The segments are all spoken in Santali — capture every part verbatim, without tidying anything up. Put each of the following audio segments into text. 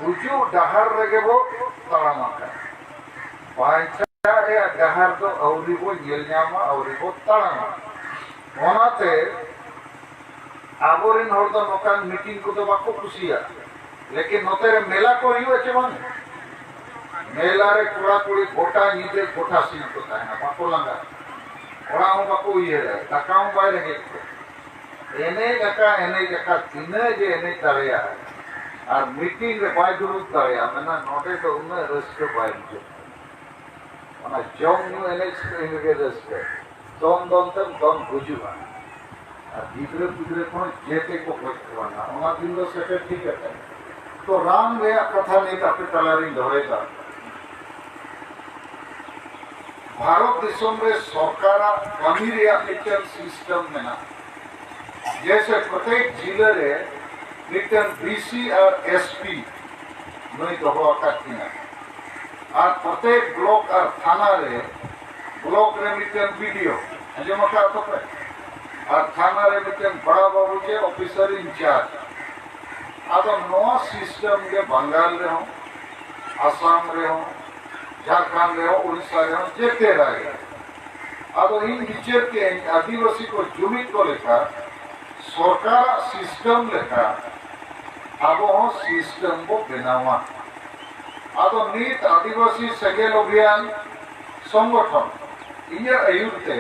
ᱜᱩᱡᱩᱜ ᱰᱟᱦᱟᱨ ᱨᱮᱜᱮ ᱵᱚ ᱛᱟᱲᱟᱢ ᱟᱠᱟᱫ᱾ ᱵᱟᱧᱪᱟᱣ ᱨᱮᱭᱟᱜ ᱰᱟᱦᱟᱨ ᱫᱚ ᱟᱹᱣᱨᱤ ᱵᱚ ᱧᱮᱞ ᱧᱟᱢᱟ, ᱟᱹᱣᱨᱤ ᱵᱚ ᱛᱟᱲᱟᱢᱟ᱾ ᱚᱱᱟᱛᱮ ᱟᱵᱚᱨᱮᱱ ᱦᱚᱲ ᱫᱚ ᱱᱚᱝᱠᱟᱱ ᱢᱤᱴᱤᱝ ᱠᱚᱫᱚ ᱵᱟᱠᱚ ᱠᱩᱥᱤᱭᱟᱜᱼᱟ᱾ ᱞᱮᱠᱤᱱ ᱱᱚᱛᱮ ᱨᱮ ᱢᱮᱞᱟ ᱠᱚ ᱦᱩᱭᱩᱜᱼᱟ ᱪᱮ ᱵᱟᱝ? ᱢᱮᱞᱟ ᱨᱮ ᱠᱚᱲᱟ ᱠᱩᱲᱤ ᱜᱚᱴᱟ ᱧᱤᱫᱟᱹ ᱜᱚᱴᱟ ᱥᱤᱧ ᱠᱚ ᱛᱟᱦᱮᱱᱟ, ᱵᱟᱠᱚ ᱞᱟᱸᱜᱟᱜᱼᱟ᱾ ᱚᱲᱟᱜ ᱦᱚᱸ ᱵᱟᱠᱚ ᱩᱭᱦᱟᱹᱨᱟ, ᱫᱟᱠᱟ ᱦᱚᱸ ᱵᱟᱭ ᱨᱮᱸᱜᱮᱡ ᱠᱚᱣᱟ᱾ ᱮᱱᱮᱡ ᱟᱠᱟ, ᱮᱱᱮᱡ ᱟᱠᱟ, ᱛᱤᱱᱟᱹᱜ ᱡᱮ ᱮᱱᱮᱡ ᱫᱟᱲᱮᱭᱟᱜᱼᱟ᱾ ᱟᱨ ᱢᱤᱴᱤᱝ ᱨᱮ ᱵᱟᱭ ᱫᱩᱲᱩᱵ ᱫᱟᱲᱮᱭᱟᱜᱼᱟ, ᱢᱮᱱᱟ, "ᱱᱚᱰᱮ ᱫᱚ ᱩᱱᱟᱹᱜ ᱨᱟᱹᱥᱠᱟᱹ ᱵᱟᱭ ᱵᱩᱡᱷᱟᱹᱜ ᱠᱟᱱᱟ᱾" ᱚᱱᱟ ᱡᱚᱢ ᱧᱩ ᱮᱱᱮᱡ ᱥᱮᱨᱮᱧ ᱨᱮᱜᱮ ᱨᱟᱹᱥᱠᱟᱹ᱾ ᱫᱚᱱ ᱫᱚᱱ ᱛᱮᱢ ᱫᱚᱱ ᱜᱩᱡᱩᱜᱼᱟ᱾ ᱟᱨ ᱜᱤᱫᱽᱨᱟᱹ ᱯᱤᱫᱽᱨᱟᱹ ᱠᱚᱦᱚᱸ ᱡᱮᱛᱮ ᱠᱚ ᱜᱚᱡ ᱠᱚᱣᱟ ᱱᱟᱜ᱾ ᱚᱱᱟ ᱫᱤᱱ ᱫᱚ ᱥᱮᱴᱮᱨ ᱴᱷᱤᱠ ᱟᱠᱟᱱᱟ᱾ ᱛᱚ, ᱨᱟᱱ ᱨᱮᱭᱟᱜ ᱠᱟᱛᱷᱟ ᱱᱤᱛ ᱟᱯᱮ ᱛᱟᱞᱟᱨᱤᱧ ᱫᱚᱦᱚᱭᱮᱫᱟ᱾ ᱵᱷᱟᱨᱚᱛ ᱫᱤᱥᱚᱢ ᱨᱮ ᱥᱚᱨᱠᱟᱨᱟᱜ ᱠᱟᱹᱢᱤ ᱨᱮᱭᱟᱜ ᱢᱤᱫᱴᱮᱱ ᱥᱤᱥᱴᱮᱢ ᱢᱮᱱᱟᱜᱼᱟ᱾ ᱡᱮᱭᱥᱮ, ᱯᱨᱚᱛᱮᱠ ᱡᱤᱞᱟᱹ ᱨᱮ ᱢᱤᱫᱴᱮᱱ ᱰᱤᱥᱤ ᱟᱨ ᱮᱥᱯᱤ ᱱᱩᱭ ᱫᱚᱦᱚ ᱟᱠᱟᱫ ᱠᱤᱱᱟ᱾ ᱟᱨ ᱯᱨᱚᱛᱮᱠ ᱵᱞᱚᱠ ᱟᱨ ᱛᱷᱟᱱᱟ ᱨᱮ, ᱵᱞᱚᱠ ᱨᱮ ᱢᱤᱫᱴᱮᱱ ᱵᱤᱰᱤᱳ, ᱟᱸᱡᱚᱢ ᱟᱠᱟᱫ ᱛᱚᱯᱮ? ᱟᱨ ᱛᱷᱟᱱᱟ ᱨᱮ ᱢᱤᱫᱴᱮᱱ ᱵᱟᱲᱟ ᱵᱟᱹᱵᱩ ᱪᱮ ᱚᱯᱷᱤᱥᱟᱨ ᱤᱱᱪᱟᱨᱡᱽ᱾ ᱟᱫᱚ ᱱᱚᱣᱟ ᱥᱤᱥᱴᱮᱢ ᱜᱮ ᱵᱟᱝᱜᱟᱞ ᱨᱮᱦᱚᱸ, ᱟᱥᱟᱢ ᱨᱮᱦᱚᱸ, ᱡᱷᱟᱲᱠᱷᱚᱸᱰ ᱨᱮᱦᱚᱸ, ᱩᱲᱤᱥᱥᱟ ᱨᱮᱦᱚᱸ, ᱡᱮᱛᱮ ᱨᱟᱡᱽ ᱨᱮ᱾ ᱟᱫᱚ ᱤᱧ ᱵᱤᱪᱟᱹᱨ ᱠᱮᱜᱼᱟᱹᱧ, ᱟᱹᱫᱤᱵᱟᱹᱥᱤ ᱠᱚ ᱡᱩᱢᱤᱫ ᱠᱚ ᱞᱮᱠᱟ, ᱥᱚᱨᱠᱟᱨᱟᱜ ᱥᱤᱥᱴᱮᱢ ᱞᱮᱠᱟ ᱟᱵᱚ ᱦᱚᱸ ᱥᱤᱥᱴᱮᱢ ᱵᱚ ᱵᱮᱱᱟᱣᱟ᱾ ᱟᱫᱚ ᱱᱤᱛ ᱟᱹᱫᱤᱵᱟᱹᱥᱤ ᱥᱮᱸᱜᱮᱞ ᱚᱵᱷᱤᱭᱟᱱ ᱥᱚᱝᱜᱚᱴᱷᱚᱱ ᱤᱧᱟᱹᱜ ᱟᱹᱭᱩᱨ ᱛᱮ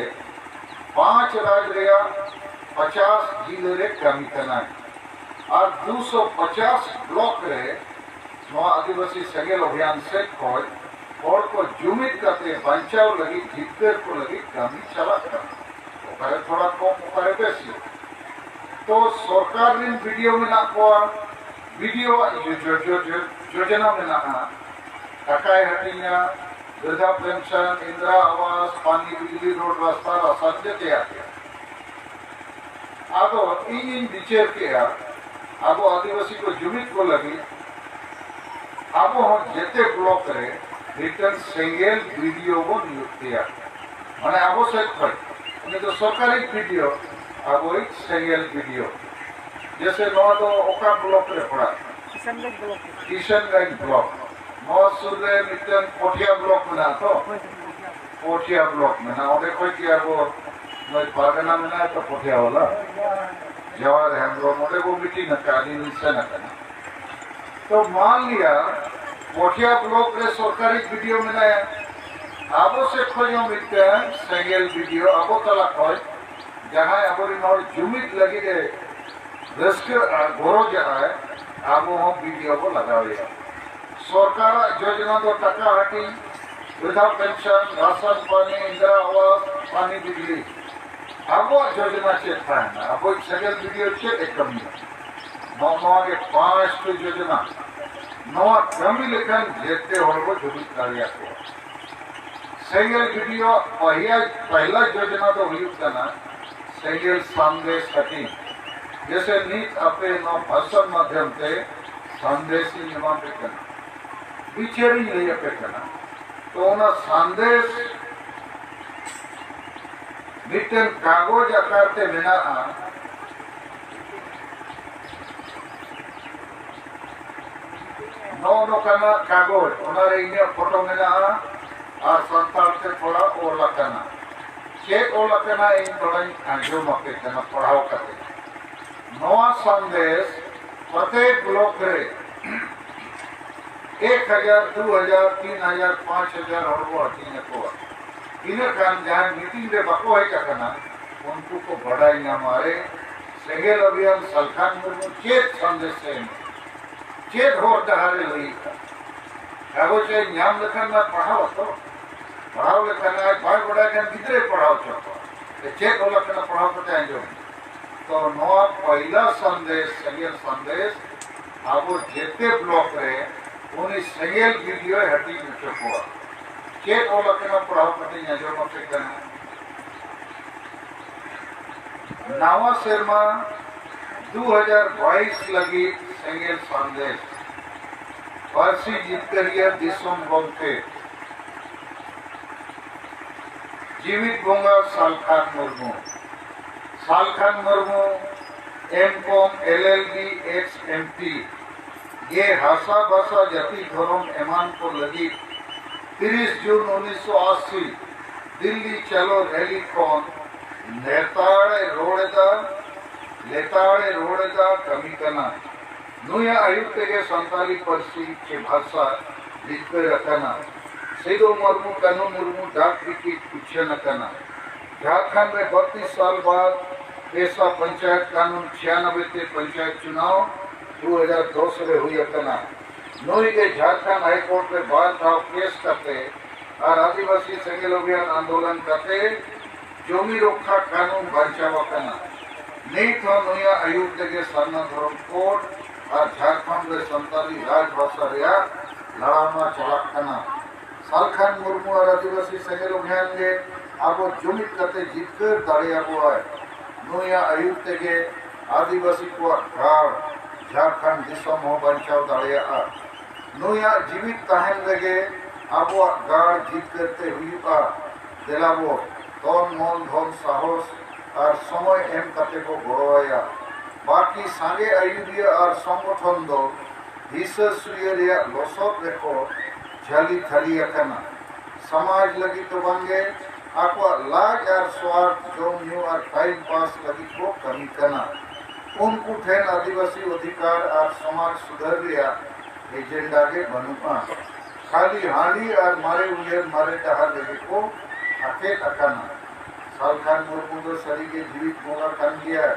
ᱯᱟᱸᱪ ᱨᱟᱡᱽ ᱨᱮᱭᱟᱜ ᱯᱚᱪᱟᱥ ᱡᱤᱞᱟᱹ ᱨᱮ ᱠᱟᱹᱢᱤ ᱠᱟᱱᱟᱭ᱾ ᱟᱨ ᱫᱩᱥᱚ ᱯᱚᱪᱟᱥ ᱵᱞᱚᱠ ᱨᱮ ᱱᱚᱣᱟ ᱟᱹᱫᱤᱵᱟᱹᱥᱤ ᱥᱮᱸᱜᱮᱞ ᱚᱵᱷᱤᱭᱟᱱ ᱥᱮᱫ ᱠᱷᱚᱱ ᱦᱚᱲ ᱠᱚ ᱡᱩᱢᱤᱫ ᱠᱟᱛᱮ ᱵᱟᱧᱪᱟᱣ ᱞᱟᱹᱜᱤᱫ, ᱡᱤᱛᱠᱟᱹᱨ ᱠᱚ ᱞᱟᱹᱜᱤᱫ ᱠᱟᱹᱢᱤ ᱪᱟᱞᱟᱜ ᱠᱟᱱᱟ᱾ ᱚᱠᱟᱨᱮ ᱛᱷᱚᱲᱟ ᱠᱚᱢ, ᱚᱠᱟᱨᱮ ᱵᱮᱥᱤ᱾ ᱛᱚ ᱥᱚᱨᱠᱟᱨ ᱨᱮᱱ ᱵᱤᱰᱤᱳ ᱢᱮᱱᱟᱜ ᱠᱚᱣᱟ, ᱵᱤᱰᱤᱳᱣᱟᱜ ᱡᱚ-, ᱡᱚ-, ᱡᱚ-, ᱡᱚ-, ᱡᱳᱡᱚᱱᱟ ᱢᱮᱱᱟᱜᱼᱟ, ᱴᱟᱠᱟᱭ ᱦᱟᱹᱴᱤᱧᱟ, ᱵᱨᱤᱫᱷᱟ ᱯᱮᱱᱥᱚᱱ, ᱤᱱᱫᱨᱟ ᱟᱵᱟᱥ, ᱯᱟᱱᱤ, ᱵᱤᱡᱽᱞᱤ, ᱨᱳᱰ, ᱨᱟᱥᱛᱟ, ᱨᱟᱥᱟᱱ, ᱡᱮᱛᱮᱭᱟᱜ ᱜᱮ᱾ ᱟᱫᱚ ᱤᱧᱤᱧ ᱵᱤᱪᱟᱹᱨ ᱠᱮᱜᱼᱟ, ᱟᱵᱚ ᱟᱹᱫᱤᱵᱟᱹᱥᱤ ᱠᱚ ᱡᱩᱢᱤᱫ ᱠᱚ ᱞᱟᱹᱜᱤᱫ ᱟᱵᱚ ᱦᱚᱸ ᱡᱮᱛᱮ ᱵᱞᱚᱠ ᱨᱮ ᱢᱤᱫᱴᱟᱝ ᱥᱮᱸᱜᱮᱞ ᱵᱤᱰᱤᱳ ᱵᱚᱱ ᱱᱤᱭᱩᱠᱛᱮᱭᱟ᱾ ᱢᱟᱱᱮ ᱟᱵᱚ ᱥᱮᱫ ᱠᱷᱚᱱ, ᱩᱱᱤ ᱫᱚ ᱥᱚᱨᱠᱟᱨᱤ ᱵᱤᱰᱤᱳ, ᱟᱵᱚᱭᱤᱡ ᱥᱮᱸᱜᱮᱞ ᱵᱤᱰᱤᱳ᱾ ᱡᱮᱥᱮ ᱱᱚᱣᱟ ᱫᱚ ᱚᱠᱟ ᱵᱞᱚᱠ ᱨᱮ ᱯᱟᱲᱟᱜ ᱠᱟᱱᱟ? ᱠᱤᱥᱟᱱᱜᱚᱸᱡᱽ ᱵᱞᱚᱠ ᱨᱮ᱾ ᱠᱤᱥᱟᱱᱜᱚᱸᱡᱽ ᱵᱞᱚᱠ, ᱱᱚᱣᱟ ᱥᱩᱨ ᱨᱮ ᱢᱤᱫᱴᱮᱱ ᱯᱚᱴᱷᱤᱭᱟ ᱵᱞᱚᱠ ᱢᱮᱱᱟᱜᱼᱟ ᱛᱚ, ᱯᱚᱴᱷᱤᱭᱟ ᱵᱞᱚᱠ ᱢᱮᱱᱟᱜᱼᱟ, ᱚᱸᱰᱮ ᱠᱷᱚᱱ ᱜᱮ ᱟᱵᱚ ᱱᱩᱭ ᱯᱟᱨᱜᱟᱱᱟ ᱢᱮᱱᱟᱭᱟ ᱛᱚ, ᱯᱚᱴᱷᱤᱭᱟ ᱵᱟᱞᱟ, ᱡᱟᱣᱟᱨ ᱦᱮᱢᱵᱨᱚᱢ, ᱚᱸᱰᱮ ᱵᱚ ᱢᱤᱴᱤᱝ ᱟᱠᱟᱫ, ᱟᱹᱞᱤᱧ ᱞᱤᱧ ᱥᱮᱱ ᱟᱠᱟᱱᱟ᱾ ᱛᱚ ᱢᱟᱱ ᱞᱤᱭᱟ ᱯᱚᱴᱷᱤᱭᱟ ᱵᱞᱚᱠ ᱨᱮ ᱥᱚᱨᱠᱟᱨᱤ ᱵᱤᱰᱤᱭᱳ ᱢᱮᱱᱟᱭᱟ, ᱟᱵᱚ ᱥᱮᱫ ᱠᱷᱚᱱ ᱦᱚᱸ ᱢᱤᱫᱴᱮᱱ ᱥᱮᱸᱜᱮᱞ ᱵᱤᱰᱤᱭᱳ ᱟᱵᱚ ᱛᱟᱞᱟ ᱠᱷᱚᱱ ᱡᱟᱦᱟᱸᱭ ᱟᱵᱚᱨᱮᱱ ᱦᱚᱲ ᱡᱩᱢᱤᱫ ᱞᱟᱹᱜᱤᱫ ᱮ ᱨᱟᱹᱥᱠᱟᱹ ᱟᱨ ᱜᱚᱨᱚᱡᱟᱜᱼᱟᱭ, ᱟᱵᱚ ᱦᱚᱸ ᱵᱤᱰᱤᱭᱳ ᱵᱚ ᱞᱟᱜᱟᱣᱮᱭᱟ᱾ ᱥᱚᱨᱠᱟᱨᱟᱜ ᱡᱳᱡᱚᱱᱟ ᱫᱚ ᱴᱟᱠᱟ ᱦᱟᱹᱴᱤᱧ, ᱵᱨᱤᱫᱷᱟ ᱯᱮᱱᱥᱚᱱ, ᱨᱟᱥᱚᱱ ᱯᱟᱱᱤ, ᱤᱱᱫᱨᱟ ᱟᱵᱟᱥ, ᱯᱟᱱᱤ ᱵᱤᱡᱽᱞᱤ᱾ ᱟᱵᱚᱣᱟᱜ ᱡᱳᱡᱚᱱᱟ ᱪᱮᱫ ᱛᱟᱦᱮᱱᱟ? ᱟᱵᱚᱭᱤᱡ ᱥᱮᱸᱜᱮᱞ ᱵᱤᱰᱤᱭᱳ ᱪᱮᱫ ᱮ ᱠᱟᱹᱢᱤᱭᱟ? ᱱᱚᱜᱼᱚ ᱱᱚᱣᱟ ᱜᱮ ᱯᱟᱸᱪᱴᱤ ᱡᱳᱡᱚᱱᱟ᱾ ᱱᱚᱣᱟ ᱠᱟᱹᱢᱤ ᱞᱮᱠᱷᱟᱱ ᱡᱮᱛᱮ ᱦᱚᱲ ᱵᱚ ᱡᱩᱢᱤᱫ ᱫᱟᱲᱮᱭᱟᱠᱚᱣᱟ᱾ ᱥᱮᱸᱜᱮᱞ ᱵᱤᱰᱤᱭᱳ ᱯᱟᱦᱤᱭᱟ, ᱯᱟᱦᱞᱟ ᱡᱳᱡᱚᱱᱟ ᱫᱚ ᱦᱩᱭᱩᱜ ᱠᱟᱱᱟ ᱥᱮᱸᱜᱮᱞ ᱥᱟᱸᱫᱮᱥ ᱦᱟᱹᱴᱤᱧ᱾ ᱡᱮᱥᱮ ᱱᱤᱛ ᱟᱯᱮ ᱱᱚᱣᱟ ᱵᱷᱟᱥᱚᱱ ᱢᱟᱫᱷᱭᱚᱢ ᱛᱮ ᱥᱟᱸᱫᱮᱥ ᱤᱧ ᱮᱢᱟ ᱯᱮ ᱠᱟᱱᱟ, ᱵᱤᱪᱟᱹᱨ ᱤᱧ ᱞᱟᱹᱭ ᱟᱯᱮ ᱠᱟᱱᱟ᱾ ᱛᱚ ᱚᱱᱟ ᱥᱟᱸᱫᱮᱥ ᱢᱤᱫᱴᱮᱱ ᱠᱟᱜᱚᱡᱽ ᱟᱠᱟᱨ ᱛᱮ ᱢᱮᱱᱟᱜᱼᱟ᱾ ᱱᱚᱜᱼᱚ ᱱᱚᱝᱠᱟᱱᱟᱜ ᱠᱟᱜᱚᱡᱽ, ᱚᱱᱟᱨᱮ ᱤᱧᱟᱹᱜ ᱯᱷᱳᱴᱳ ᱢᱮᱱᱟᱜᱼᱟ ᱟᱨ ᱥᱟᱱᱛᱟᱲ ᱛᱮ ᱛᱷᱚᱲᱟ ᱚᱞ ᱟᱠᱟᱱᱟ᱾ ᱪᱮᱫ ᱚᱞ ᱟᱠᱟᱱᱟ ᱤᱧ ᱛᱷᱚᱲᱟᱧ ᱟᱸᱡᱚᱢ ᱟᱯᱮ ᱠᱟᱱᱟ ᱯᱟᱲᱦᱟᱣ ᱠᱟᱛᱮ᱾ ᱱᱚᱣᱟ ᱥᱟᱸᱫᱮᱥ ᱯᱨᱚᱛᱮᱠ ᱵᱞᱚᱠ ᱨᱮ ᱮᱠ ᱦᱟᱡᱟᱨ, ᱫᱩ ᱦᱟᱡᱟᱨ, ᱛᱤᱱ ᱦᱟᱡᱟᱨ, ᱯᱟᱸᱪ ᱦᱟᱡᱟᱨ ᱦᱚᱲ ᱵᱚ ᱦᱟᱹᱴᱤᱧ ᱟᱠᱚᱣᱟ᱾ ᱤᱱᱟᱹ ᱠᱷᱟᱱ ᱡᱟᱦᱟᱸᱭ ᱢᱤᱴᱤᱝ ᱨᱮ ᱵᱟᱠᱚ ᱦᱮᱡ ᱟᱠᱟᱱᱟ, ᱩᱱᱠᱩ ᱠᱚ ᱵᱟᱰᱟᱭ ᱧᱟᱢᱟ, ᱨᱮ ᱥᱮᱸᱜᱮᱞ ᱚᱵᱷᱤᱭᱟᱱ ᱥᱟᱞᱠᱷᱟᱱ ᱢᱩᱨᱢᱩ ᱪᱮᱫ ᱥᱟᱸᱫᱮᱥ ᱮ ᱮᱢᱟ, ᱪᱮᱫ ᱦᱚᱨ ᱰᱟᱦᱟᱨ ᱮ ᱞᱟᱹᱭ ᱟᱠᱟᱫ᱾ ᱠᱟᱜᱚᱡᱽ ᱮ ᱧᱟᱢ ᱞᱮᱠᱷᱟᱱ ᱢᱟ ᱯᱟᱲᱦᱟᱣ ᱟᱛᱚ, ᱯᱟᱲᱦᱟᱣ ᱞᱮᱠᱷᱟᱱ ᱟᱡ ᱵᱟᱭ ᱵᱟᱰᱟᱭ ᱠᱷᱟᱱ ᱜᱤᱫᱽᱨᱟᱹᱭ ᱯᱟᱲᱦᱟᱣ ᱦᱚᱪᱚ ᱠᱚᱣᱟ᱾ ᱪᱮᱫ ᱚᱞ ᱟᱠᱟᱱᱟ ᱯᱟᱲᱦᱟᱣ ᱠᱟᱛᱮ ᱟᱸᱡᱚᱢ᱾ ᱛᱚ ᱱᱚᱣᱟ ᱯᱚᱭᱞᱟ ᱥᱟᱸᱫᱮᱥ, ᱥᱮᱸᱜᱮᱞ ᱥᱟᱸᱫᱮᱥ ᱟᱵᱚ ᱡᱮᱛᱮ ᱵᱞᱚᱠ ᱨᱮ ᱩᱱᱤ ᱥᱮᱸᱜᱮᱞ ᱵᱤᱰᱤᱭᱳᱭ ᱦᱟᱹᱴᱤᱧ ᱦᱚᱪᱚ ᱠᱚᱣᱟ᱾ ᱪᱮᱫ ᱚᱞ ᱟᱠᱟᱱᱟ ᱯᱟᱲᱦᱟᱣ ᱠᱟᱛᱮᱧ ᱟᱸᱡᱚᱢ ᱟᱯᱮ ᱠᱟᱱᱟ᱾ ᱱᱟᱣᱟ ᱥᱮᱨᱢᱟ ᱫᱩ ᱦᱟᱡᱟᱨ ᱵᱟᱭᱤᱥ ᱞᱟᱹᱜᱤᱫ ᱥᱮᱸᱜᱮᱞ ᱥᱟᱸᱫᱮᱥ᱾ ᱯᱟᱹᱨᱥᱤ ᱡᱤᱛᱠᱟᱹᱨᱤᱭᱟᱹ ᱫᱤᱥᱚᱢ ᱜᱚᱢᱠᱮ, ᱡᱤᱣᱤᱫ ᱵᱚᱸᱜᱟ Salkhan Murmu. Salkhan Murmu, M com, L L B, ex M P, ᱜᱮ ᱦᱟᱥᱟ ᱵᱷᱟᱥᱟ, ᱡᱟᱹᱛᱤ, ᱫᱷᱚᱨᱚᱢ ᱮᱢᱟᱱ ᱠᱚ ᱞᱟᱹᱜᱤᱫ ᱛᱤᱨᱤᱥ ᱡᱩᱱ ᱩᱱᱤᱥᱥᱚ ᱟᱥᱤ ᱫᱤᱞᱞᱤ ᱪᱟᱞᱚ ᱨᱮᱞᱤ ᱠᱷᱚᱱ ᱞᱮᱛᱟᱲᱮ ᱨᱚᱲ ᱮᱫᱟ, ᱞᱮᱛᱟᱲᱮ ᱨᱚᱲ ᱮᱫᱟ, ᱠᱟᱹᱢᱤ ᱠᱟᱱᱟ᱾ ᱱᱩᱭᱟᱜ ᱟᱹᱭᱩᱨ ᱛᱮᱜᱮ ᱥᱟᱱᱛᱟᱲᱤ ᱯᱟᱹᱨᱥᱤ ᱪᱮ ᱵᱷᱟᱥᱟ ᱡᱤᱛᱠᱟᱹᱨ ᱟᱠᱟᱱᱟ᱾ ᱥᱤᱫᱩ ᱢᱩᱨᱢᱩ, ᱠᱟᱹᱱᱩ ᱢᱩᱨᱢᱩ ᱰᱟᱠ ᱴᱤᱠᱤᱴ ᱩᱪᱷᱟᱹᱱ ᱟᱠᱟᱱᱟ᱾ ᱡᱷᱟᱲᱠᱷᱚᱸᱰ ᱨᱮ ᱵᱟᱛᱤᱥ ᱥᱟᱞ ᱵᱟᱫ ᱯᱮᱥᱟ ᱯᱚᱧᱪᱟᱭᱮᱛ ᱠᱟᱱᱩᱱ ᱪᱷᱤᱭᱟᱱᱚᱵᱵᱳᱭ ᱛᱮ ᱯᱚᱧᱪᱟᱭᱮᱛ ᱪᱩᱱᱟᱣ ᱫᱩ ᱦᱟᱡᱟᱨ ᱫᱚᱥ ᱨᱮ ᱦᱩᱭ ᱟᱠᱟᱱᱟ᱾ ᱱᱩᱭ ᱜᱮ ᱡᱷᱟᱲᱠᱷᱚᱸᱰ ᱦᱟᱭ ᱠᱳᱨᱴ ᱨᱮ ᱵᱟᱨ ᱫᱷᱟᱣ ᱠᱮᱥ ᱠᱟᱛᱮ ᱟᱨ ᱟᱹᱫᱤᱵᱟᱹᱥᱤ ᱥᱮᱸᱜᱮᱞ ᱚᱵᱷᱤᱭᱟᱱ ᱟᱱᱫᱳᱞᱚᱱ ᱠᱟᱛᱮ ᱡᱚᱢᱤ ᱨᱚᱠᱠᱷᱟ ᱠᱟᱹᱱᱩᱱ ᱵᱟᱧᱪᱟᱣ ᱟᱠᱟᱱᱟ᱾ ᱱᱤᱛ ᱦᱚᱸ ᱱᱩᱭᱟᱜ ᱟᱹᱭᱩᱨ ᱛᱮᱜᱮ ᱥᱟᱨᱱᱟ ᱫᱷᱚᱨᱚᱢ ᱠᱳᱰ ᱟᱨ ᱡᱷᱟᱲᱠᱷᱚᱸᱰ ᱨᱮ ᱥᱟᱱᱛᱟᱲᱤ ᱨᱟᱡᱽ ᱵᱷᱟᱥᱟ ᱨᱮᱭᱟᱜ ᱞᱟᱲᱟᱣᱱᱟ ᱪᱟᱞᱟᱜ ᱠᱟᱱᱟ᱾ ᱥᱟᱞᱠᱷᱟᱱ ᱢᱩᱨᱢᱩ ᱟᱨ ᱟᱹᱫᱤᱵᱟᱹᱥᱤ ᱥᱮᱸᱜᱮᱞ ᱚᱵᱷᱤᱭᱟᱱ ᱜᱮ ᱟᱵᱚ ᱡᱩᱢᱤᱫ ᱠᱟᱛᱮ ᱡᱤᱛᱠᱟᱹᱨ ᱫᱟᱲᱮᱭᱟᱵᱚᱣᱟᱭ᱾ ᱱᱩᱭᱟᱜ ᱟᱹᱭᱩᱨ ᱛᱮᱜᱮ ᱟᱹᱫᱤᱵᱟᱹᱥᱤ ᱠᱚᱣᱟᱜ ᱜᱟᱲ ᱡᱷᱟᱲᱠᱷᱚᱸᱰ ᱫᱤᱥᱚᱢ ᱦᱚᱸ ᱵᱟᱧᱪᱟᱣ ᱫᱟᱲᱮᱭᱟᱜᱼᱟ᱾ ᱱᱩᱭᱟᱜ ᱡᱤᱣᱤᱫ ᱛᱟᱦᱮᱱ ᱨᱮᱜᱮ ᱟᱵᱚᱣᱟᱜ ᱜᱟᱲ ᱡᱤᱛᱠᱟᱹᱨ ᱛᱮ ᱦᱩᱭᱩᱜᱼᱟ᱾ ᱫᱮᱞᱟᱵᱚ ᱛᱚᱱ, ᱢᱚᱱ, ᱫᱷᱚᱱ, ᱥᱟᱦᱚᱥ ᱟᱨ ᱥᱚᱢᱚᱭ ᱮᱢ ᱠᱟᱛᱮ ᱵᱚ ᱜᱚᱲᱚ ᱟᱭᱟ᱾ ᱵᱟᱹᱠᱤ ᱥᱟᱸᱜᱮ ᱟᱹᱭᱩᱨᱤᱭᱟᱹ ᱟᱨ ᱥᱚᱝᱜᱚᱴᱷᱚᱱ ᱫᱚ ᱦᱤᱥᱟᱹ ᱥᱩᱭᱟᱹ ᱨᱮᱭᱟᱜ ᱞᱚᱥᱚᱫ ᱨᱮᱠᱚ ᱡᱷᱟᱹᱞᱤ ᱛᱷᱟᱹᱞᱤ ᱟᱠᱟᱱᱟ᱾ ᱥᱚᱢᱟᱡᱽ ᱞᱟᱹᱜᱤᱫ ᱫᱚ ᱵᱟᱝᱜᱮ, ᱟᱠᱚᱣᱟᱜ ᱞᱟᱡ ᱟᱨ ᱥᱣᱟᱨᱛᱷ, ᱡᱚᱢ ᱧᱩ ᱟᱨ ᱴᱟᱭᱤᱢ ᱯᱟᱥ ᱞᱟᱹᱜᱤᱫ ᱠᱚ ᱠᱟᱹᱢᱤ ᱠᱟᱱᱟ᱾ ᱩᱱᱠᱩ ᱴᱷᱮᱱ ᱟᱹᱫᱤᱵᱟᱹᱥᱤ ᱚᱫᱷᱤᱠᱟᱨ ᱟᱨ ᱥᱚᱢᱟᱡᱽ ᱥᱩᱫᱷᱟᱹᱨ ᱨᱮᱭᱟᱜ ᱮᱡᱮᱱᱰᱟ ᱜᱮ ᱵᱟᱹᱱᱩᱜᱼᱟ᱾ ᱠᱷᱟᱹᱞᱤ ᱦᱟᱺᱰᱤ ᱟᱨ ᱢᱟᱨᱮ ᱩᱭᱦᱟᱹᱨ, ᱢᱟᱨᱮ ᱰᱟᱦᱟᱨ ᱨᱮᱜᱮ ᱠᱚ ᱟᱴᱮᱫ ᱟᱠᱟᱱᱟ᱾ ᱥᱟᱞᱠᱷᱟᱱ ᱢᱩᱨᱢᱩ ᱫᱚ ᱥᱟᱹᱨᱤᱜᱮ ᱡᱤᱣᱤᱫ ᱵᱚᱸᱜᱟ ᱠᱟᱱ ᱜᱮᱭᱟᱭ᱾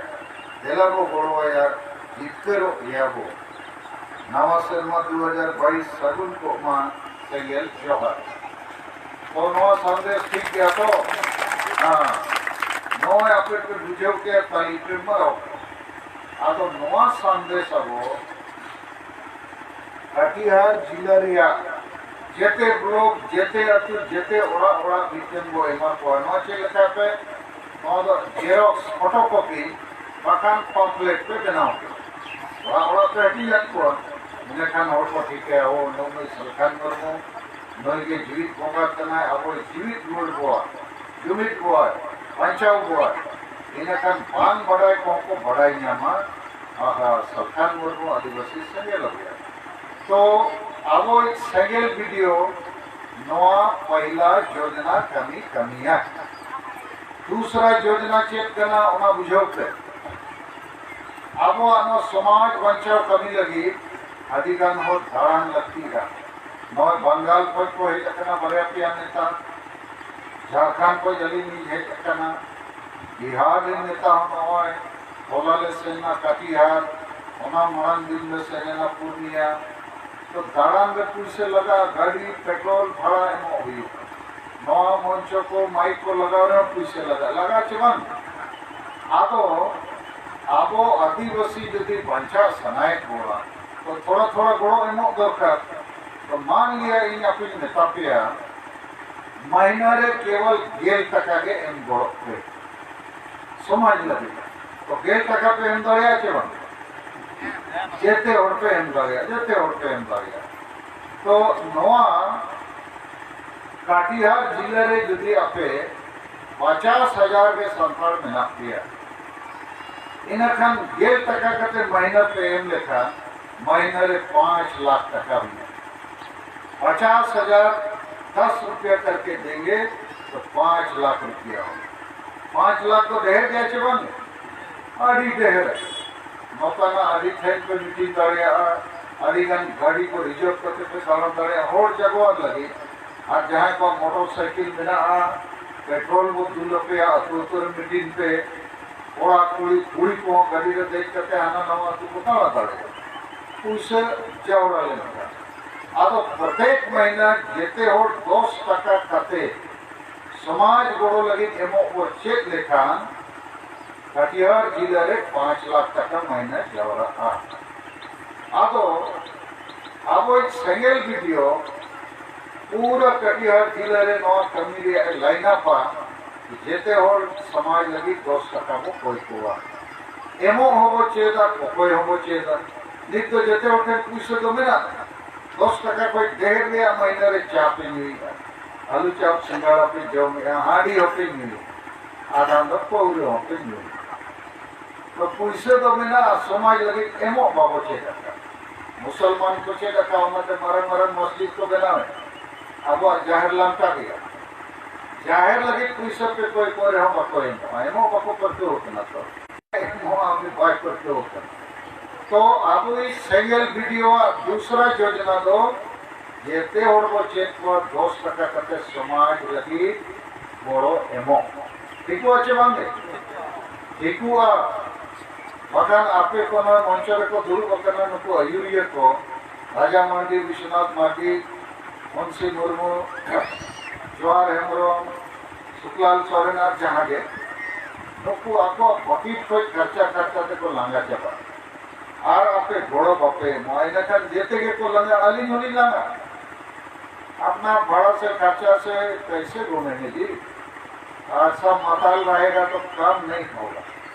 ᱫᱮᱞᱟ ᱵᱚ ᱜᱚᱲᱚ ᱟᱭᱟ, ᱡᱤᱛᱠᱟᱹᱨᱚᱜ ᱜᱮᱭᱟ ᱵᱚ᱾ ᱱᱟᱣᱟ ᱥᱮᱨᱢᱟ ᱫᱩ ᱦᱟᱡᱟᱨ ᱵᱟᱭᱤᱥ ᱥᱟᱹᱜᱩᱱ ᱠᱚᱜ ᱢᱟ, ᱥᱮᱸᱜᱮᱞ ᱡᱚᱦᱟᱨ᱾ ᱛᱚ, ᱱᱚᱣᱟ ᱥᱟᱸᱫᱮᱥ ᱴᱷᱤᱠ ᱜᱮᱭᱟ ᱛᱚ? ᱦᱮᱸ᱾ ᱱᱚᱜᱼᱚᱭ ᱟᱯᱮ ᱯᱮ ᱵᱩᱡᱷᱟᱹᱣ ᱠᱮᱫ, ᱛᱟᱹᱞᱤ ᱯᱮ ᱢᱟᱨᱟᱣ ᱠᱮᱫ᱾ ᱟᱫᱚ ᱱᱚᱣᱟ ᱥᱟᱸᱫᱮᱥ ᱟᱵᱚ ᱠᱟᱴᱤᱦᱟᱨ ᱡᱤᱞᱟᱹ ᱨᱮᱭᱟᱜ ᱡᱮᱛᱮ ᱵᱞᱚᱠ, ᱡᱮᱛᱮ ᱟᱹᱛᱩ, ᱡᱮᱛᱮ ᱚᱲᱟᱜ ᱚᱲᱟᱜ ᱢᱤᱫᱴᱮᱱ ᱵᱚ ᱮᱢᱟ ᱠᱚᱣᱟ᱾ ᱱᱚᱣᱟ ᱪᱮᱫ ᱞᱮᱠᱟ ᱯᱮ? ᱱᱚᱣᱟ ᱫᱚ ᱡᱮᱨᱚᱠᱥ, ᱯᱷᱚᱴᱳ ᱠᱚᱯᱤ, ᱵᱟᱠᱷᱟᱱ ᱯᱟᱢᱯᱞᱮᱴ ᱯᱮ ᱵᱮᱱᱟᱣ ᱠᱮᱫᱟ᱾ ᱚᱲᱟᱜ ᱚᱲᱟᱜ ᱯᱮ ᱦᱟᱹᱴᱤᱧ ᱟᱫ ᱠᱚᱣᱟ᱾ ᱤᱱᱟᱹᱠᱷᱟᱱ ᱦᱚᱲ ᱠᱚ ᱴᱷᱤᱠᱟᱹᱭᱟ, ᱳ, ᱱᱩᱭ ᱱᱩᱭ ᱥᱟᱞᱠᱷᱟᱱ ᱢᱩᱨᱢᱩ, ᱱᱩᱭ ᱜᱮ ᱡᱤᱣᱤᱫ ᱵᱚᱸᱜᱟ ᱠᱟᱱᱟᱭ, ᱟᱵᱚᱭ ᱡᱤᱣᱤᱫ ᱨᱩᱣᱟᱹᱲ ᱵᱚᱣᱟ, ᱡᱩᱢᱤᱫ ᱵᱚᱣᱟᱭ, ᱵᱟᱧᱪᱟᱣ ᱵᱚᱣᱟᱭ᱾ ᱤᱱᱟᱹᱠᱷᱟᱱ ᱵᱟᱝ ᱵᱟᱰᱟᱭ ᱠᱚᱦᱚᱸ ᱠᱚ ᱵᱟᱰᱟᱭ ᱧᱟᱢᱟ, ᱟᱦᱟ, ᱥᱟᱞᱠᱷᱟᱱ ᱢᱩᱨᱢᱩ ᱟᱹᱫᱤᱵᱟᱹᱥᱤ ᱥᱮᱸᱜᱮᱞ ᱚᱵᱷᱤᱭᱟᱱ᱾ ᱛᱚ ᱟᱵᱚᱭᱤᱡ ᱥᱮᱸᱜᱮᱞ ᱵᱤᱰᱤᱭᱳ ᱱᱚᱣᱟ ᱯᱟᱹᱦᱤᱞᱟ ᱡᱳᱡᱽᱱᱟ ᱠᱟᱹᱢᱤ ᱠᱟᱹᱢᱤᱭᱟ᱾ ᱫᱩᱥᱨᱟ ᱡᱳᱡᱽᱱᱟ ᱪᱮᱫ ᱠᱟᱱᱟ ᱚᱱᱟ ᱵᱩᱡᱷᱟᱹᱣ ᱯᱮ᱾ ᱟᱵᱚᱣᱟᱜ ᱱᱚᱣᱟ ᱥᱚᱢᱟᱡᱽ ᱵᱟᱧᱪᱟᱣ ᱠᱟᱹᱢᱤ ᱞᱟᱹᱜᱤᱫ ᱟᱹᱰᱤ ᱜᱟᱱ ᱦᱚᱲ ᱫᱟᱬᱟᱱ ᱞᱟᱹᱠᱛᱤ ᱠᱟᱱᱟ᱾ ᱱᱚᱜᱼᱚᱭ ᱵᱟᱝᱜᱟᱞ ᱠᱷᱚᱱ ᱠᱚ ᱦᱮᱡ ᱟᱠᱟᱱᱟ ᱵᱟᱨᱭᱟ ᱯᱮᱭᱟ ᱱᱮᱛᱟ, ᱡᱷᱟᱲᱠᱷᱚᱸᱰ ᱠᱷᱚᱱ ᱟᱹᱞᱤᱧ ᱞᱤᱧ ᱦᱮᱡ ᱟᱠᱟᱱᱟ, ᱵᱤᱦᱟᱨ ᱨᱮᱱ ᱱᱮᱛᱟ ᱦᱚᱸ ᱱᱚᱜᱼᱚᱭ ᱦᱚᱞᱟ ᱞᱮ ᱥᱮᱱ ᱮᱱᱟ ᱠᱟᱴᱤᱦᱟᱨ, ᱚᱱᱟ ᱢᱟᱲᱟᱝ ᱫᱤᱱ ᱞᱮ ᱥᱮᱱ ᱮᱱᱟ ᱯᱩᱨᱱᱤᱭᱟ᱾ ᱛᱚ ᱫᱟᱬᱟᱱ ᱨᱮ ᱯᱩᱭᱥᱟᱹ ᱞᱟᱜᱟᱜᱼᱟ, ᱜᱟᱹᱰᱤ ᱯᱮᱴᱨᱳᱞ ᱵᱷᱟᱲᱟ ᱮᱢᱚᱜ ᱦᱩᱭᱩᱜᱼᱟ, ᱱᱚᱣᱟ ᱢᱚᱧᱪᱚ ᱠᱚ ᱢᱟᱭᱤᱠ ᱠᱚ ᱞᱟᱜᱟᱣ ᱨᱮᱦᱚᱸ ᱯᱩᱭᱥᱟᱹ ᱞᱟᱜᱟᱜᱼᱟ, ᱞᱟᱜᱟᱜᱼᱟ ᱪᱮ ᱵᱟᱝ? ᱟᱫᱚ ᱟᱵᱚ ᱟᱹᱫᱤᱵᱟᱹᱥᱤ ᱡᱩᱫᱤ ᱵᱟᱧᱪᱟᱣ ᱥᱟᱱᱟᱭᱮᱫ ᱵᱚᱱᱟ, ᱛᱚ ᱛᱷᱚᱲᱟ ᱛᱷᱚᱲᱟ ᱜᱚᱲᱚ ᱮᱢᱚᱜ ᱫᱚᱨᱠᱟᱨ᱾ ᱛᱚ ᱢᱟᱱ ᱞᱤᱭᱟ ᱤᱧ ᱟᱯᱮᱧ ᱢᱮᱛᱟ ᱯᱮᱭᱟ, ᱢᱟᱹᱦᱱᱟᱹ ᱨᱮ ᱠᱮᱵᱚᱞ ᱜᱮᱞ ᱴᱟᱠᱟ ᱜᱮ ᱮᱢ ᱜᱚᱲᱚᱜ ᱯᱮ ᱥᱚᱢᱟᱡᱽ ᱞᱟᱹᱜᱤᱫ᱾ ᱛᱚ ᱜᱮᱞ ᱴᱟᱠᱟ ᱯᱮ ᱮᱢ ᱫᱟᱲᱮᱭᱟᱜᱼᱟ ᱪᱮ ᱵᱟᱝ? ᱡᱮᱛᱮ ᱦᱚᱲ ᱯᱮ ᱮᱢ ᱫᱟᱲᱮᱭᱟᱜᱼᱟ, ᱡᱮᱛᱮ ᱦᱚᱲ ᱯᱮ ᱮᱢ ᱫᱟᱲᱮᱭᱟᱜᱼᱟ᱾ ᱛᱚ ᱱᱚᱣᱟ ᱠᱟᱴᱤᱦᱟᱨ ᱡᱤᱞᱟᱹ ᱨᱮ ᱡᱩᱫᱤ ᱟᱯᱮ ᱯᱚᱪᱟᱥ ᱦᱟᱡᱟᱨ ᱜᱮ ᱥᱟᱱᱛᱟᱲ ᱢᱮᱱᱟᱜ ᱯᱮᱭᱟ, ᱤᱱᱟᱹᱠᱷᱟᱱ ᱜᱮᱞ ᱴᱟᱠᱟ ᱠᱟᱛᱮ ᱢᱟᱹᱦᱱᱟᱹ ᱯᱮ ᱮᱢ ᱞᱮᱠᱷᱟᱱ ᱢᱟᱹᱦᱱᱟᱹ ᱨᱮ ᱯᱟᱸᱪ ᱞᱟᱠᱷ ᱴᱟᱠᱟ ᱦᱩᱭᱩᱜᱼᱟ᱾ ᱯᱚᱪᱟᱥ ᱦᱟᱡᱟᱨ ᱫᱟᱥ ᱨᱩᱯᱤᱭᱟ ᱠᱟᱨᱠᱮ ᱫᱮᱝᱜᱮ, ᱛᱚ ᱯᱟᱸᱪ ᱞᱟᱠᱷ ᱨᱩᱯᱤᱭᱟ ᱦᱩᱭᱩᱜᱼᱟ᱾ ᱯᱟᱸᱪ ᱞᱟᱠᱷ ᱫᱚ ᱰᱷᱮᱨ ᱜᱮᱭᱟ ᱪᱮ ᱵᱟᱝ? ᱟᱹᱰᱤ ᱰᱷᱮᱨ᱾ ᱱᱚᱝᱠᱟᱱᱟᱜ ᱟᱹᱰᱤ ᱴᱷᱮᱱ ᱯᱮ ᱢᱤᱴᱤᱝ ᱫᱟᱲᱮᱭᱟᱜᱼᱟ, ᱟᱹᱰᱤ ᱜᱟᱱ ᱜᱟᱹᱰᱤ ᱠᱚ ᱨᱤᱡᱟᱨᱵᱷ ᱠᱟᱛᱮ ᱯᱮ ᱫᱟᱬᱟᱱ ᱫᱟᱲᱮᱭᱟᱜᱼᱟ ᱦᱚᱲ ᱡᱟᱜᱣᱟᱨ ᱞᱟᱹᱜᱤᱫ᱾ ᱟᱨ ᱡᱟᱦᱟᱸᱭ ᱠᱚᱣᱟᱜ ᱢᱚᱴᱚᱨ ᱥᱟᱭᱠᱮᱞ ᱢᱮᱱᱟᱜᱼᱟ, ᱯᱮᱴᱨᱳᱞ ᱵᱚ ᱫᱩᱞ ᱟᱯᱮᱭᱟ, ᱟᱹᱛᱩ ᱟᱹᱛᱩ ᱨᱮ ᱢᱤᱴᱤᱝ ᱯᱮ, ᱠᱚᱲᱟ ᱠᱩᱲᱤ ᱠᱩᱲᱤ ᱠᱚᱦᱚᱸ ᱜᱟᱹᱰᱤ ᱨᱮ ᱫᱮᱡ ᱠᱟᱛᱮ ᱦᱟᱱᱟ ᱱᱟᱣᱟ ᱟᱹᱛᱩ ᱠᱚ ᱫᱟᱬᱟ ᱫᱟᱲᱮᱭᱟᱜᱼᱟ᱾ ᱯᱩᱭᱥᱟᱹ ᱡᱟᱣᱨᱟ ᱞᱮᱱᱠᱷᱟᱱ ᱟᱫᱚ ᱯᱨᱚᱛᱮᱠ ᱢᱟᱹᱦᱱᱟᱹ ᱡᱮᱛᱮ ᱦᱚᱲ ᱫᱚᱥ ᱴᱟᱠᱟ ᱠᱟᱛᱮ ᱥᱚᱢᱟᱡᱽ ᱜᱚᱲᱚ ᱞᱟᱹᱜᱤᱫ ᱮᱢᱚᱜ ᱵᱚ ᱪᱮᱫ ᱞᱮᱠᱷᱟᱱ ᱠᱟᱴᱤᱦᱟᱨ ᱡᱤᱞᱟᱹ ᱨᱮ ᱯᱟᱸᱪ ᱞᱟᱠᱷ ᱴᱟᱠᱟ ᱢᱟᱹᱦᱱᱟᱹ ᱡᱟᱣᱨᱟᱜᱼᱟ᱾ ᱟᱫᱚ ᱟᱵᱚᱭᱤᱡ ᱥᱮᱸᱜᱮᱞ ᱵᱤᱰᱤᱭᱳ ᱯᱩᱨᱟᱹ ᱠᱟᱴᱤᱦᱟᱨ ᱡᱤᱞᱟᱹ ᱨᱮ ᱱᱚᱣᱟ ᱠᱟᱹᱢᱤ ᱨᱮᱭᱟᱜ ᱮ ᱞᱟᱭᱤᱱ ᱟᱯᱟ᱾ ᱡᱮᱛᱮ ᱦᱚᱲ ᱥᱚᱢᱟᱡᱽ ᱞᱟᱹᱜᱤᱫ ᱫᱚᱥ ᱴᱟᱠᱟ ᱵᱚ ᱠᱚᱭ ᱠᱚᱣᱟ᱾ ᱮᱢᱚᱜ ᱦᱚᱸᱵᱚ ᱪᱮᱫᱟ, ᱠᱚᱠᱚᱭ ᱦᱚᱸᱵᱚ ᱪᱮᱫᱟ᱾ ᱱᱤᱛ ᱫᱚ ᱡᱮᱛᱮ ᱦᱚᱲ ᱴᱷᱮᱱ ᱯᱩᱭᱥᱟᱹ ᱫᱚ ᱢᱮᱱᱟᱜᱼᱟ᱾ ᱫᱚᱥ ᱴᱟᱠᱟ ᱠᱷᱚᱱ ᱰᱷᱮᱨ ᱨᱮᱭᱟᱜ ᱢᱟᱹᱦᱱᱟᱹ ᱨᱮ ᱪᱟ ᱯᱮ ᱧᱩᱭᱮᱫᱼᱟ, ᱟᱹᱞᱩ ᱪᱟᱯ, ᱥᱤᱸᱜᱟᱲᱟ ᱯᱮ ᱡᱚᱢᱮᱫᱼᱟ, ᱦᱟᱺᱰᱤ ᱦᱚᱸᱯᱮ ᱧᱩᱭᱮᱫᱼᱟ, ᱟᱫᱷᱟᱱ ᱫᱚ ᱯᱟᱹᱣᱨᱟᱹ ᱦᱚᱸᱯᱮ ᱧᱩᱭᱮᱫᱼᱟ᱾ ᱛᱚ ᱯᱩᱭᱥᱟᱹ ᱫᱚ ᱢᱮᱱᱟᱜᱼᱟ, ᱥᱚᱢᱟᱡᱽ ᱞᱟᱹᱜᱤᱫ ᱮᱢᱚᱜ ᱵᱟᱵᱚ ᱪᱮᱫ ᱟᱠᱟᱫ᱾ ᱢᱩᱥᱚᱞᱢᱟᱱ ᱠᱚ ᱪᱮᱫ ᱟᱠᱟᱫ, ᱚᱱᱟᱛᱮ ᱢᱟᱨᱟᱝ ᱢᱟᱨᱟᱝ ᱢᱚᱥᱡᱤᱫ ᱠᱚ ᱵᱮᱱᱟᱣᱮᱫ᱾ ᱟᱵᱚᱣᱟᱜ ᱡᱟᱦᱮᱨ ᱞᱟᱱᱴᱟ ᱜᱮᱭᱟ᱾ ᱡᱟᱦᱮᱨ ᱞᱟᱹᱜᱤᱫ ᱯᱩᱭᱥᱟᱹ ᱯᱮ ᱠᱚᱭ ᱠᱚ ᱨᱮᱦᱚᱸ ᱵᱟᱠᱚ ᱮᱢᱚᱜᱼᱟ, ᱮᱢᱚᱜ ᱵᱟᱠᱚ ᱯᱟᱹᱨᱠᱟᱹᱣ ᱠᱟᱱᱟ᱾ ᱛᱚ ᱮᱢᱚᱜᱼᱟ, ᱩᱱᱤ ᱵᱟᱭ ᱯᱟᱹᱨᱠᱟᱹᱣ ᱠᱟᱱᱟ᱾ ᱛᱚ ᱟᱵᱚᱭᱤᱡ ᱥᱮᱸᱜᱮᱞ ᱵᱤᱰᱤᱭᱳᱣᱟᱜ ᱫᱩᱥᱨᱟ ᱡᱳᱡᱽᱱᱟ ᱫᱚ ᱡᱮᱛᱮ ᱦᱚᱲ ᱵᱚ ᱪᱮᱫ ᱠᱚᱣᱟ, ᱫᱚᱥ ᱴᱟᱠᱟ ᱠᱟᱛᱮ ᱥᱚᱢᱟᱡᱽ ᱞᱟᱹᱜᱤᱫ ᱜᱚᱲᱚ ᱮᱢᱚᱜ᱾ ᱴᱷᱤᱠᱚᱜᱼᱟ ᱪᱮ ᱵᱟᱝ ᱜᱮ? ᱴᱷᱤᱠᱚᱜᱼᱟ᱾ ᱵᱟᱠᱷᱟᱱ ᱟᱯᱮ ᱠᱚ ᱱᱚᱣᱟ ᱢᱚᱧᱪᱚ ᱨᱮᱠᱚ ᱫᱩᱲᱩᱵ ᱟᱠᱟᱱᱟ ᱱᱩᱠᱩ ᱟᱹᱭᱩᱨᱤᱭᱟᱹ ᱠᱚ, ᱨᱟᱡᱟ ᱢᱟᱨᱰᱤ, ᱵᱤᱥᱣᱚᱱᱟᱛᱷ ᱢᱟᱨᱰᱤ, ᱢᱩᱱᱥᱤ ᱢᱩᱨᱢᱩ, ᱡᱚᱦᱟᱨ ᱦᱮᱢᱵᱨᱚᱢ, ᱥᱩᱠᱞᱟᱞ ᱥᱚᱨᱮᱱ ᱟᱨ ᱡᱟᱦᱟᱸ ᱜᱮ, ᱱᱩᱠᱩ ᱟᱠᱚᱣᱟᱜ ᱯᱚᱠᱮᱴ ᱠᱷᱚᱱ ᱠᱷᱚᱨᱪᱟ ᱠᱷᱚᱨᱪᱟ ᱛᱮᱠᱚ ᱞᱟᱸᱜᱟ ᱪᱟᱵᱟᱜᱼᱟ᱾ ᱟᱨ ᱟᱯᱮ ᱜᱚᱲᱚ ᱵᱟᱯᱮ ᱮᱢᱚᱜᱼᱟ, ᱤᱱᱟᱹᱠᱷᱟᱱ ᱡᱮᱛᱮ ᱜᱮᱠᱚ ᱞᱟᱸᱜᱟ, ᱟᱹᱞᱤᱧ ᱦᱚᱸᱞᱤᱧ ᱞᱟᱸᱜᱟ᱾ अपना भाड़ा से खर्चा से कैसे घूमेंगे जी? और सब मताल रहेगा तो काम नहीं होगा।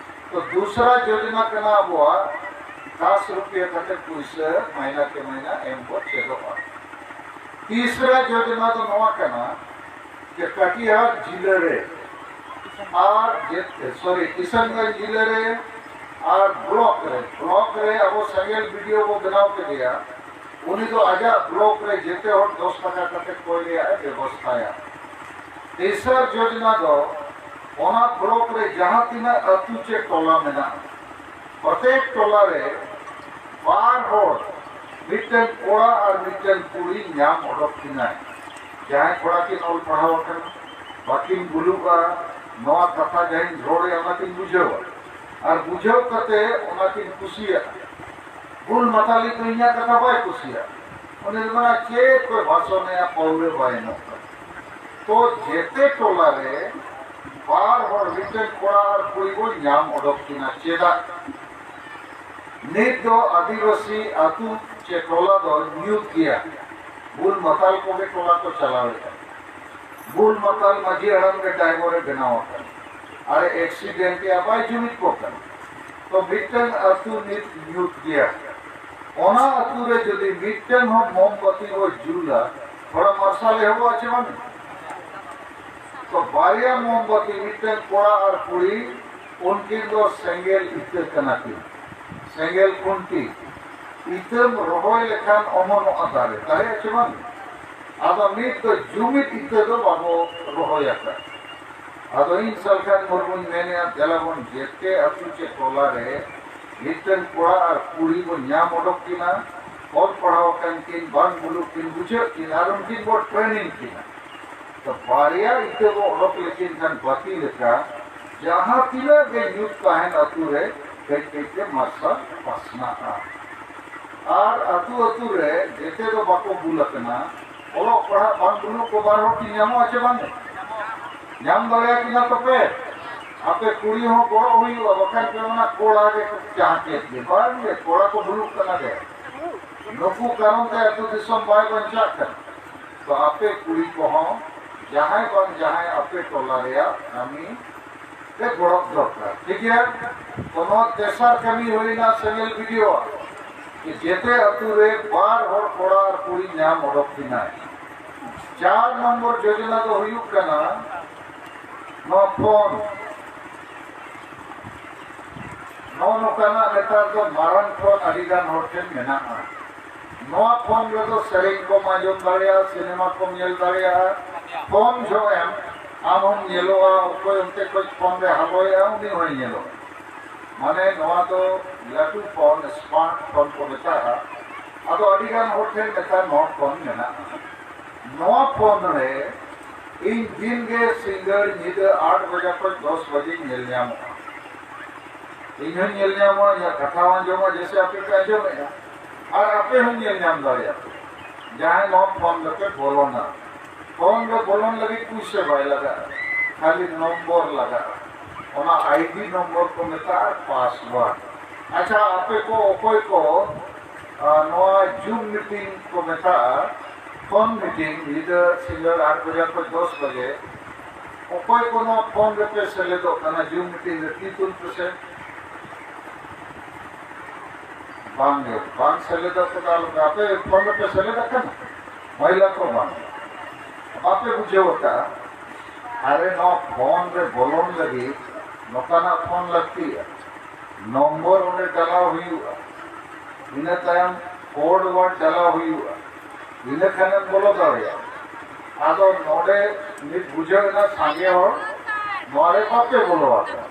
तो दूसरा योजना ᱠᱟᱱᱟ ᱟᱵᱚᱣᱟᱜ ᱫᱚᱥ ᱨᱩᱯᱤᱭᱟ ᱠᱟᱛᱮ ᱯᱩᱭᱥᱟᱹ ᱢᱟᱭᱱᱟ ᱠᱮ ᱢᱟᱭᱱᱟ ᱮᱢ ᱵᱚ ᱪᱮᱫᱚᱜᱼᱟ᱾ ᱛᱤᱥᱨᱟ ᱡᱳᱡᱽᱱᱟ ᱫᱚ ᱱᱚᱣᱟ ᱠᱟᱱᱟ ᱡᱮ ᱠᱟᱴᱤᱦᱟᱨ ᱡᱤᱞᱟᱹ ᱨᱮ ᱟᱨ ᱡᱮ, ᱥᱚᱨᱤ, ᱠᱤᱥᱟᱱᱜᱚᱸᱡᱽ ᱡᱤᱞᱟᱹ ᱨᱮ ᱟᱨ ᱵᱞᱚᱠ ᱨᱮ, ᱵᱞᱚᱠ ᱨᱮ ᱟᱵᱚ ᱥᱮᱸᱜᱮᱞ ᱵᱤᱰᱤᱭᱳ ᱵᱚ ᱵᱮᱱᱟᱣ ᱠᱮᱫᱮᱭᱟ, ᱩᱱᱤ ᱫᱚ ᱟᱡᱟᱜ ᱵᱞᱚᱠ ᱨᱮ ᱡᱮᱛᱮ ᱦᱚᱲ ᱫᱚᱥ ᱴᱟᱠᱟ ᱠᱟᱛᱮ ᱠᱚᱭ ᱨᱮᱭᱟᱜ ᱮ ᱵᱮᱵᱚᱥᱛᱷᱟᱭᱟ᱾ ᱛᱮᱥᱟᱨ ᱡᱳᱡᱽᱱᱟ ᱫᱚ ᱚᱱᱟ ᱵᱞᱚᱠ ᱨᱮ ᱡᱟᱦᱟᱸ ᱛᱤᱱᱟᱹᱜ ᱟᱹᱛᱩ ᱪᱮ ᱴᱚᱞᱟ ᱢᱮᱱᱟᱜᱼᱟ, ᱯᱨᱚᱛᱮᱠ ᱴᱚᱞᱟ ᱨᱮ ᱵᱟᱨ ᱦᱚᱲ, ᱢᱤᱫᱴᱮᱱ ᱠᱚᱲᱟ ᱟᱨ ᱢᱤᱫᱴᱮᱱ ᱠᱩᱲᱤ ᱧᱟᱢ ᱚᱰᱚᱠ ᱠᱤᱱᱟᱭ᱾ ᱡᱟᱦᱟᱸᱭ ᱠᱚᱲᱟ ᱠᱤᱱ ᱚᱞ ᱯᱟᱲᱦᱟᱣ ᱟᱠᱟᱱᱟ, ᱵᱟᱹᱠᱤᱱ ᱵᱩᱞᱩᱜᱼᱟ, ᱱᱚᱣᱟ ᱠᱟᱛᱷᱟ ᱡᱟᱦᱟᱸᱧ ᱨᱚᱲᱮᱫᱼᱟ ᱚᱱᱟ ᱠᱤᱱ ᱵᱩᱡᱷᱟᱹᱣᱟ, ᱟᱨ ᱵᱩᱡᱷᱟᱹᱣ ᱠᱟᱛᱮ ᱚᱱᱟ ᱠᱤᱱ ᱠᱩᱥᱤᱭᱟᱜᱼᱟ᱾ ᱵᱩᱞ ᱢᱟᱛᱟᱞᱤ ᱫᱚ ᱤᱧᱟᱹᱜ ᱠᱟᱛᱷᱟ ᱵᱟᱭ ᱠᱩᱥᱤᱭᱟᱜᱼᱟ, ᱩᱱᱤ ᱫᱚ ᱢᱮᱱᱟ ᱪᱮᱫ ᱠᱚ ᱵᱷᱟᱥᱚᱱᱮᱜᱼᱟ, ᱯᱟᱹᱣᱨᱟᱹ ᱵᱟᱭ ᱮᱢᱚᱜ ᱠᱟᱱᱟ᱾ ᱛᱚ ᱡᱮᱛᱮ ᱴᱚᱞᱟ ᱨᱮ ᱵᱟᱨ ᱦᱚᱲ, ᱢᱤᱫᱴᱮᱱ ᱠᱚᱲᱟ ᱟᱨ ᱠᱩᱲᱤ ᱵᱚᱱ ᱧᱟᱢ ᱚᱰᱚᱠ ᱠᱤᱱᱟ᱾ ᱪᱮᱫᱟᱜ? ᱱᱤᱛ ᱫᱚ ᱟᱹᱫᱤᱵᱟᱹᱥᱤ ᱟᱹᱛᱩ ᱪᱮ ᱴᱚᱞᱟ ᱫᱚ ᱧᱩᱛ ᱜᱮᱭᱟ᱾ ᱵᱩᱞ ᱢᱟᱛᱟᱞ ᱠᱚᱜᱮ ᱴᱚᱞᱟ ᱠᱚ ᱪᱟᱞᱟᱣᱮᱫᱼᱟ᱾ ᱵᱩᱞ ᱢᱟᱛᱟᱞ ᱢᱟᱹᱡᱷᱤ ᱦᱟᱲᱟᱢ ᱜᱮ ᱰᱟᱭᱵᱚᱨᱮ ᱵᱮᱱᱟᱣ ᱟᱠᱟᱱᱟ᱾ ᱟᱨᱮ ᱮᱠᱥᱤᱰᱮᱱᱴ ᱮᱫᱼᱟ, ᱵᱟᱭ ᱡᱩᱢᱤᱫ ᱠᱚ ᱠᱟᱱᱟ᱾ ᱛᱚ ᱢᱤᱫᱴᱮᱱ ᱟᱹᱛᱩ ᱱᱤᱛ ᱧᱩᱛ ᱜᱮᱭᱟ᱾ ᱚᱱᱟ ᱟᱹᱛᱩ ᱨᱮ ᱡᱩᱫᱤ ᱢᱤᱫᱴᱮᱱ ᱦᱚᱸ ᱢᱳᱢᱵᱟᱛᱤ ᱵᱚ ᱡᱩᱞᱟ, ᱛᱷᱚᱲᱟ ᱢᱟᱨᱥᱟᱞ ᱮᱦᱚᱵᱚᱜᱼᱟ ᱪᱮ ᱵᱟᱝ? ᱛᱚ ᱵᱟᱨᱭᱟ ᱢᱳᱢᱵᱟᱛᱤ, ᱢᱤᱫᱴᱮᱱ ᱠᱚᱲᱟ ᱟᱨ ᱠᱩᱲᱤ, ᱩᱱᱠᱤᱱ ᱫᱚ ᱥᱮᱸᱜᱮᱞ ᱤᱛᱟᱹ ᱠᱟᱱᱟ ᱠᱤᱱ, ᱥᱮᱸᱜᱮᱞ ᱠᱷᱩᱱᱴᱤ᱾ ᱤᱛᱟᱹᱢ ᱨᱚᱦᱚᱭ ᱞᱮᱠᱷᱟᱱ ᱚᱢᱚᱱᱚᱜᱼᱟ ᱫᱟᱨᱮ, ᱫᱟᱨᱮᱜᱼᱟ ᱪᱮ ᱵᱟᱝ? ᱟᱫᱚ ᱱᱤᱛ ᱫᱚ ᱡᱩᱢᱤᱫ ᱤᱛᱟᱹ ᱫᱚ ᱵᱟᱵᱚ ᱨᱚᱦᱚᱭ ᱟᱠᱟᱫ᱾ ᱟᱫᱚ ᱤᱧ ᱥᱟᱞᱠᱷᱟᱱ ᱢᱩᱨᱢᱩᱧ ᱢᱮᱱᱮᱫᱼᱟ, ᱫᱮᱞᱟ ᱵᱚᱱ ᱡᱮᱛᱮ ᱟᱹᱛᱩ ᱪᱮ ᱴᱚᱞᱟ ᱨᱮ ᱢᱤᱫᱴᱮᱱ ᱠᱚᱲᱟ ᱟᱨ ᱠᱩᱲᱤ ᱵᱚᱱ ᱧᱟᱢ ᱚᱰᱚᱠ ᱠᱤᱱᱟ, ᱚᱞ ᱯᱟᱲᱦᱟᱣ ᱟᱠᱟᱱ ᱠᱤᱱ, ᱵᱟᱝ ᱵᱩᱞᱩᱜ ᱠᱤᱱ ᱵᱩᱡᱷᱟᱹᱜ ᱠᱤᱱ, ᱟᱨ ᱩᱱᱠᱤᱱ ᱵᱚ ᱴᱨᱮᱱᱤᱝ ᱠᱤᱱᱟ᱾ ᱛᱚ ᱵᱟᱨᱭᱟ ᱤᱛᱟᱹ ᱵᱚ ᱚᱰᱚᱠ ᱞᱮᱠᱤᱱ ᱠᱷᱟᱱ ᱵᱟᱹᱛᱤ ᱞᱮᱠᱟ ᱡᱟᱦᱟᱸ ᱛᱤᱱᱟᱹᱜ ᱜᱮ ᱧᱩᱛ ᱛᱟᱦᱮᱱ ᱟᱹᱛᱩ ᱨᱮ ᱠᱟᱹᱡ ᱠᱟᱹᱡ ᱛᱮ ᱢᱟᱨᱥᱟᱞ ᱯᱟᱥᱱᱟᱜᱼᱟ᱾ ᱟᱨ ᱟᱹᱛᱩ ᱟᱹᱛᱩ ᱨᱮ ᱡᱮᱛᱮ ᱫᱚ ᱵᱟᱠᱚ ᱵᱩᱞ ᱟᱠᱟᱱᱟ, ᱚᱞᱚᱜ ᱯᱟᱲᱦᱟᱜ ᱵᱟᱝ ᱵᱩᱞᱩᱜ ᱠᱚ ᱵᱟᱨ ᱦᱚᱲ ᱠᱤᱱ ᱧᱟᱢᱚᱜᱼᱟ ᱪᱮ ᱵᱟᱝ? ᱧᱟᱢ ᱫᱟᱲᱮᱭᱟᱠᱤᱱᱟ ᱛᱚᱯᱮ? ᱟᱯᱮ ᱠᱩᱲᱤ ᱦᱚᱸ ᱜᱚᱲᱚ ᱦᱩᱭᱩᱜᱼᱟ, ᱵᱟᱠᱷᱟᱱ ᱯᱮ ᱢᱮᱱᱟ ᱠᱚᱲᱟ ᱜᱮ ᱡᱟᱦᱟᱸ ᱪᱮᱫ ᱜᱮ ᱵᱟᱝ ᱜᱮ, ᱠᱚᱲᱟ ᱠᱚ ᱵᱩᱞᱩᱜ ᱠᱟᱱᱟ ᱜᱮ᱾ ᱱᱩᱠᱩ ᱠᱟᱨᱚᱱ ᱛᱮ ᱟᱹᱛᱩ ᱫᱤᱥᱚᱢ ᱵᱟᱭ ᱵᱟᱧᱪᱟᱜ ᱠᱟᱱᱟ᱾ ᱛᱚ ᱟᱯᱮ ᱠᱩᱲᱤ ᱠᱚᱦᱚᱸ ᱡᱟᱦᱟᱸᱭ ᱵᱟᱝ ᱡᱟᱦᱟᱸᱭ ᱟᱯᱮ ᱴᱚᱞᱟ ᱨᱮᱭᱟᱜ ᱠᱟᱹᱢᱤ ᱨᱮ ᱜᱚᱲᱚ ᱫᱚᱨᱠᱟᱨ, ᱴᱷᱤᱠ ᱜᱮᱭᱟ? ᱛᱚ ᱱᱚᱣᱟ ᱛᱮᱥᱟᱨ ᱠᱟᱹᱢᱤ ᱦᱩᱭᱱᱟ ᱥᱮᱸᱜᱮᱞ ᱵᱷᱤᱰᱤᱭᱳ, ᱡᱮᱛᱮ ᱟᱹᱛᱩ ᱨᱮ ᱵᱟᱨ ᱦᱚᱲ ᱠᱚᱲᱟ ᱟᱨ ᱠᱩᱲᱤ ᱧᱟᱢ ᱚᱰᱚᱠ ᱠᱤᱱᱟᱭ᱾ ᱪᱟᱨ ᱱᱚᱢᱵᱚᱨ ᱡᱳᱡᱚᱱᱟ ᱫᱚ ᱦᱩᱭᱩᱜ ᱠᱟᱱᱟ ᱱᱚᱣᱟ ᱯᱷᱳᱱ᱾ ᱱᱚᱜᱼᱚ ᱱᱚᱝᱠᱟᱱᱟᱜ ᱱᱮᱛᱟᱨ ᱫᱚ ᱢᱟᱨᱟᱝ ᱯᱷᱳᱱ ᱟᱹᱰᱤ ᱜᱟᱱ ᱦᱚᱲ ᱴᱷᱮᱱ ᱢᱮᱱᱟᱜᱼᱟ᱾ ᱱᱚᱣᱟ ᱯᱷᱳᱱ ᱨᱮᱫᱚ ᱥᱮᱨᱮᱧ ᱠᱚᱢ ᱟᱸᱡᱚᱢ ᱫᱟᱲᱮᱭᱟᱜᱼᱟ, ᱥᱤᱱᱮᱢᱟ ᱠᱚᱢ ᱧᱮᱞ ᱫᱟᱲᱮᱭᱟᱜᱼᱟ᱾ ᱯᱷᱳᱱ ᱡᱷᱚᱜ ᱮᱢ, ᱟᱢ ᱦᱚᱸᱢ ᱧᱮᱞᱚᱜᱼᱟ, ᱚᱠᱚᱭ ᱚᱱᱛᱮ ᱠᱷᱚᱡ ᱯᱷᱳᱱ ᱨᱮ ᱦᱟᱞᱚᱭᱮᱜᱼᱟ ᱩᱱᱤ ᱦᱚᱸᱭ ᱧᱮᱞᱚᱜᱼᱟ᱾ ᱢᱟᱱᱮ ᱱᱚᱣᱟ ᱫᱚ ᱞᱟᱹᱴᱩ ᱯᱷᱳᱱ, ᱥᱢᱟᱨᱴ ᱯᱷᱳᱱ ᱠᱚ ᱢᱮᱛᱟᱜᱼᱟ᱾ ᱟᱫᱚ ᱟᱹᱰᱤ ᱜᱟᱱ ᱦᱚᱲ ᱴᱷᱮᱱ ᱱᱮᱛᱟᱨ ᱱᱚᱣᱟ ᱯᱷᱳᱱ ᱢᱮᱱᱟᱜᱼᱟ᱾ ᱱᱚᱣᱟ ᱯᱷᱳᱱ ᱨᱮ ᱤᱧ ᱫᱤᱱ ᱜᱮ ᱥᱤᱸᱜᱟᱹᱲ ᱧᱤᱫᱟᱹ ᱟᱴ ᱵᱟᱡᱟ ᱠᱷᱚᱱ ᱫᱚᱥ ᱵᱟᱡᱮᱧ ᱧᱮᱞ ᱧᱟᱢᱚᱜᱼᱟ᱾ ᱤᱧ ᱦᱚᱸᱧ ᱧᱮᱞ ᱧᱟᱢᱚᱜᱼᱟ, ᱤᱧᱟᱹᱜ ᱠᱟᱛᱷᱟ ᱦᱚᱸ ᱟᱸᱡᱚᱢᱚᱜᱼᱟ, ᱡᱮᱭᱥᱮ ᱟᱯᱮ ᱯᱮ ᱟᱸᱡᱚᱢᱮᱜᱼᱟ᱾ ᱟᱨ ᱟᱯᱮ ᱦᱚᱸᱧ ᱧᱮᱞ ᱧᱟᱢ ᱫᱟᱲᱮᱭᱟᱜᱼᱟ᱾ ᱡᱟᱦᱟᱸᱭ ᱱᱚᱣᱟ ᱯᱷᱳᱱ ᱨᱮᱯᱮ ᱵᱚᱞᱚᱱᱟ, ᱯᱷᱳᱱ ᱨᱮ ᱵᱚᱞᱚᱱ ᱞᱟᱹᱜᱤᱫ ᱯᱩᱭᱥᱟᱹ ᱵᱟᱭ ᱞᱟᱜᱟᱜᱼᱟ, ᱠᱷᱟᱹᱞᱤ ᱱᱚᱢᱵᱚᱨ ᱞᱟᱜᱟᱜᱼᱟ᱾ ᱚᱱᱟ ᱟᱭᱰᱤ ᱱᱚᱢᱵᱚᱨ ᱠᱚ ᱢᱮᱛᱟᱜᱼᱟ ᱯᱟᱥᱣᱟᱨᱰ᱾ ᱟᱪᱪᱷᱟ, ᱟᱯᱮ ᱠᱚ ᱚᱠᱚᱭ ᱠᱚ ᱟᱨ ᱱᱚᱣᱟ ᱡᱩᱢ ᱢᱤᱴᱤᱝ ᱠᱚ ᱢᱮᱛᱟᱜᱼᱟ, ᱯᱷᱳᱱ ᱢᱤᱴᱤᱝ, ᱧᱤᱫᱟᱹ ᱥᱤᱸᱜᱟᱹᱲ ᱟᱴ ᱵᱟᱡᱮ ᱠᱷᱚᱱ ᱫᱚᱥ ᱵᱟᱡᱮ᱾ ᱚᱠᱚᱭ ᱠᱚ ᱱᱚᱣᱟ ᱯᱷᱳᱱ ᱨᱮᱯᱮ ᱥᱮᱞᱮᱫᱚᱜ ᱠᱟᱱᱟ, ᱡᱩᱢ ᱢᱤᱴᱤᱝ ᱨᱮ ᱛᱤ ᱛᱩᱞ ᱯᱮᱥᱮ᱾ ᱵᱟᱝ ᱜᱮ, ᱵᱟᱝ ᱥᱮᱞᱮᱫᱚᱜ ᱠᱟᱱᱟ᱾ ᱟᱯᱮ ᱯᱷᱳᱱ ᱨᱮᱯᱮ ᱥᱮᱞᱮᱫᱚᱜ ᱠᱟᱱᱟ? ᱢᱚᱦᱤᱞᱟ ᱠᱚ ᱵᱟᱝ᱾ ᱵᱟᱯᱮ ᱵᱩᱡᱷᱟᱹᱣ ᱟᱠᱟᱫᱼᱟ? ᱟᱨᱮ, ᱱᱚᱣᱟ ᱯᱷᱳᱱ ᱨᱮ ᱵᱚᱞᱚᱱ ᱞᱟᱹᱜᱤᱫ ᱱᱚᱝᱠᱟᱱᱟᱜ ᱯᱷᱳᱱ ᱞᱟᱹᱠᱛᱤᱜᱼᱟ, ᱱᱚᱢᱵᱚᱨ ᱚᱸᱰᱮ ᱰᱟᱞᱟᱣ ᱦᱩᱭᱩᱜᱼᱟ᱾ ᱤᱱᱟᱹ ᱛᱟᱭᱚᱢ ᱠᱳᱰ ᱣᱟᱨᱰ ᱪᱟᱞᱟᱣ ᱦᱩᱭᱩᱜᱼᱟ, ᱤᱱᱟᱹ ᱠᱷᱟᱱᱮᱢ ᱵᱚᱞᱚ ᱫᱟᱲᱮᱭᱟᱜᱼᱟ᱾ ᱟᱫᱚ ᱱᱚᱰᱮ ᱱᱤᱛ ᱵᱩᱡᱷᱟᱹᱣ ᱮᱱᱟ, ᱥᱟᱸᱜᱮ ᱦᱚᱲ ᱱᱚᱣᱟ ᱨᱮ ᱵᱟᱯᱮ ᱵᱚᱞᱚ ᱟᱠᱟᱱᱟ᱾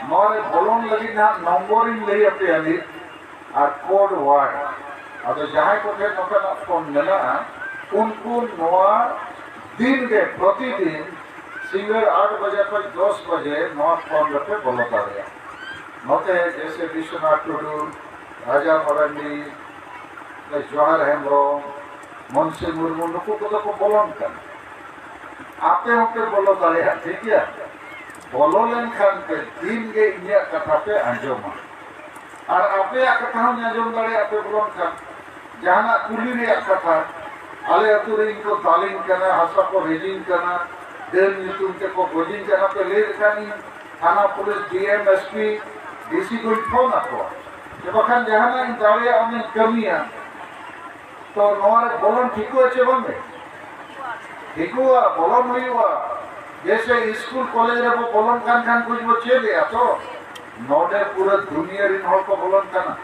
ᱱᱚᱣᱟ ᱨᱮ ᱵᱚᱞᱚᱱ ᱞᱟᱹᱜᱤᱫ ᱱᱟᱦᱟᱜ ᱱᱚᱢᱵᱚᱨᱤᱧ ᱞᱟᱹᱭ ᱟᱯᱮᱭᱟ ᱱᱤᱛ, ᱟᱨ ᱠᱳᱰ ᱣᱟᱨᱰ᱾ ᱟᱫᱚ ᱡᱟᱦᱟᱸᱭ ᱠᱚᱴᱷᱮᱱ ᱱᱚᱝᱠᱟᱱᱟᱜ ᱯᱷᱳᱱ ᱢᱮᱱᱟᱜᱼᱟ, ᱩᱱᱠᱩ ᱱᱚᱣᱟ ᱫᱤᱱ ᱜᱮ, ᱯᱨᱚᱛᱤᱫᱤᱱ ᱥᱤᱸᱜᱟᱹᱲ ᱟᱴ ᱵᱟᱡᱮ ᱠᱷᱚᱱ ᱫᱚᱥ ᱵᱟᱡᱮ ᱱᱚᱣᱟ ᱯᱷᱳᱱ ᱨᱮᱯᱮ ᱵᱚᱞᱚ ᱫᱟᱲᱮᱭᱟᱜᱼᱟ᱾ ᱱᱚᱛᱮ ᱡᱮᱭᱥᱮ ᱵᱤᱥᱣᱚᱱᱟᱛᱷ ᱴᱩᱰᱩ, ᱨᱟᱡᱟ ᱢᱟᱨᱟᱱᱰᱤ, ᱡᱚᱦᱟᱨ ᱦᱮᱢᱵᱨᱚᱢ, ᱢᱚᱱᱥᱤ ᱢᱩᱨᱢᱩ, ᱱᱩᱠᱩ ᱠᱚᱫᱚ ᱠᱚ ᱵᱚᱞᱚᱱ ᱠᱟᱱᱟ᱾ ᱟᱯᱮ ᱦᱚᱸᱯᱮ ᱵᱚᱞᱚ ᱫᱟᱲᱮᱭᱟᱜᱼᱟ, ᱴᱷᱤᱠ ᱜᱮᱭᱟ? ᱵᱚᱞᱚ ᱞᱮᱱᱠᱷᱟᱱ ᱯᱮ ᱫᱤᱱ ᱜᱮ ᱤᱧᱟᱹᱜ ᱠᱟᱛᱷᱟ ᱯᱮ ᱟᱸᱡᱚᱢᱟ᱾ ᱟᱨ ᱟᱯᱮᱭᱟᱜ ᱠᱟᱛᱷᱟ ᱦᱚᱸᱧ ᱟᱸᱡᱚᱢ ᱫᱟᱲᱮᱭᱟᱜᱼᱟ, ᱯᱮ ᱵᱚᱞᱚᱱ ᱠᱷᱟᱱ᱾ ᱡᱟᱦᱟᱱᱟᱜ ᱠᱩᱞᱤ ᱨᱮᱭᱟᱜ ᱠᱟᱛᱷᱟ, ᱟᱞᱮ ᱟᱹᱛᱩ ᱨᱮ ᱤᱧ ᱠᱚ ᱫᱟᱞᱤᱧ ᱠᱟᱱᱟ, ᱦᱟᱥᱟ ᱠᱚ ᱨᱮᱡᱤᱧ ᱠᱟᱱᱟ, ᱰᱟᱹᱱ ᱧᱩᱛᱩᱢ ᱛᱮᱠᱚ ᱜᱚᱡᱤᱧ ᱠᱟᱱᱟ, ᱯᱮ ᱞᱟᱹᱭ ᱞᱮᱠᱷᱟᱱ ᱤᱧ ᱛᱷᱟᱱᱟ, ᱯᱩᱞᱤᱥ, ᱰᱤ ᱮᱢ, ᱮᱥ ᱯᱤ, ᱰᱤ ᱥᱤ ᱠᱚᱧ ᱯᱷᱳᱱ ᱟᱠᱚᱣᱟ᱾ ᱡᱮ ᱵᱟᱠᱷᱟᱱ ᱡᱟᱦᱟᱱᱟᱜ ᱤᱧ ᱫᱟᱲᱮᱭᱟᱜᱼᱟ, ᱚᱱᱟᱧ ᱠᱟᱹᱢᱤᱭᱟ᱾ ᱛᱚ ᱱᱚᱣᱟ ᱨᱮ ᱵᱚᱞᱚᱱ ᱴᱷᱤᱠᱚᱜᱼᱟ ᱪᱮ ᱵᱟᱝ? ᱴᱷᱤᱠᱚᱜᱼᱟ, ᱵᱚᱞᱚᱱ ᱦᱩᱭᱩᱜᱼᱟ᱾ ᱡᱮᱭᱥᱮ ᱥᱠᱩᱞ ᱠᱚᱞᱮᱡᱽ ᱨᱮᱵᱚ ᱵᱚᱞᱚᱱ ᱠᱟᱱ ᱠᱷᱟᱱ ᱠᱩᱪ ᱵᱚ ᱪᱮᱫ ᱮᱫᱼᱟ ᱛᱚ᱾ ᱱᱚᱰᱮ ᱯᱩᱨᱟᱹ ᱫᱩᱱᱤᱭᱟᱹ ᱨᱤᱱ ᱦᱚᱲ ᱠᱚ ᱵᱚᱞᱚᱱ ᱠᱟᱱᱟ᱾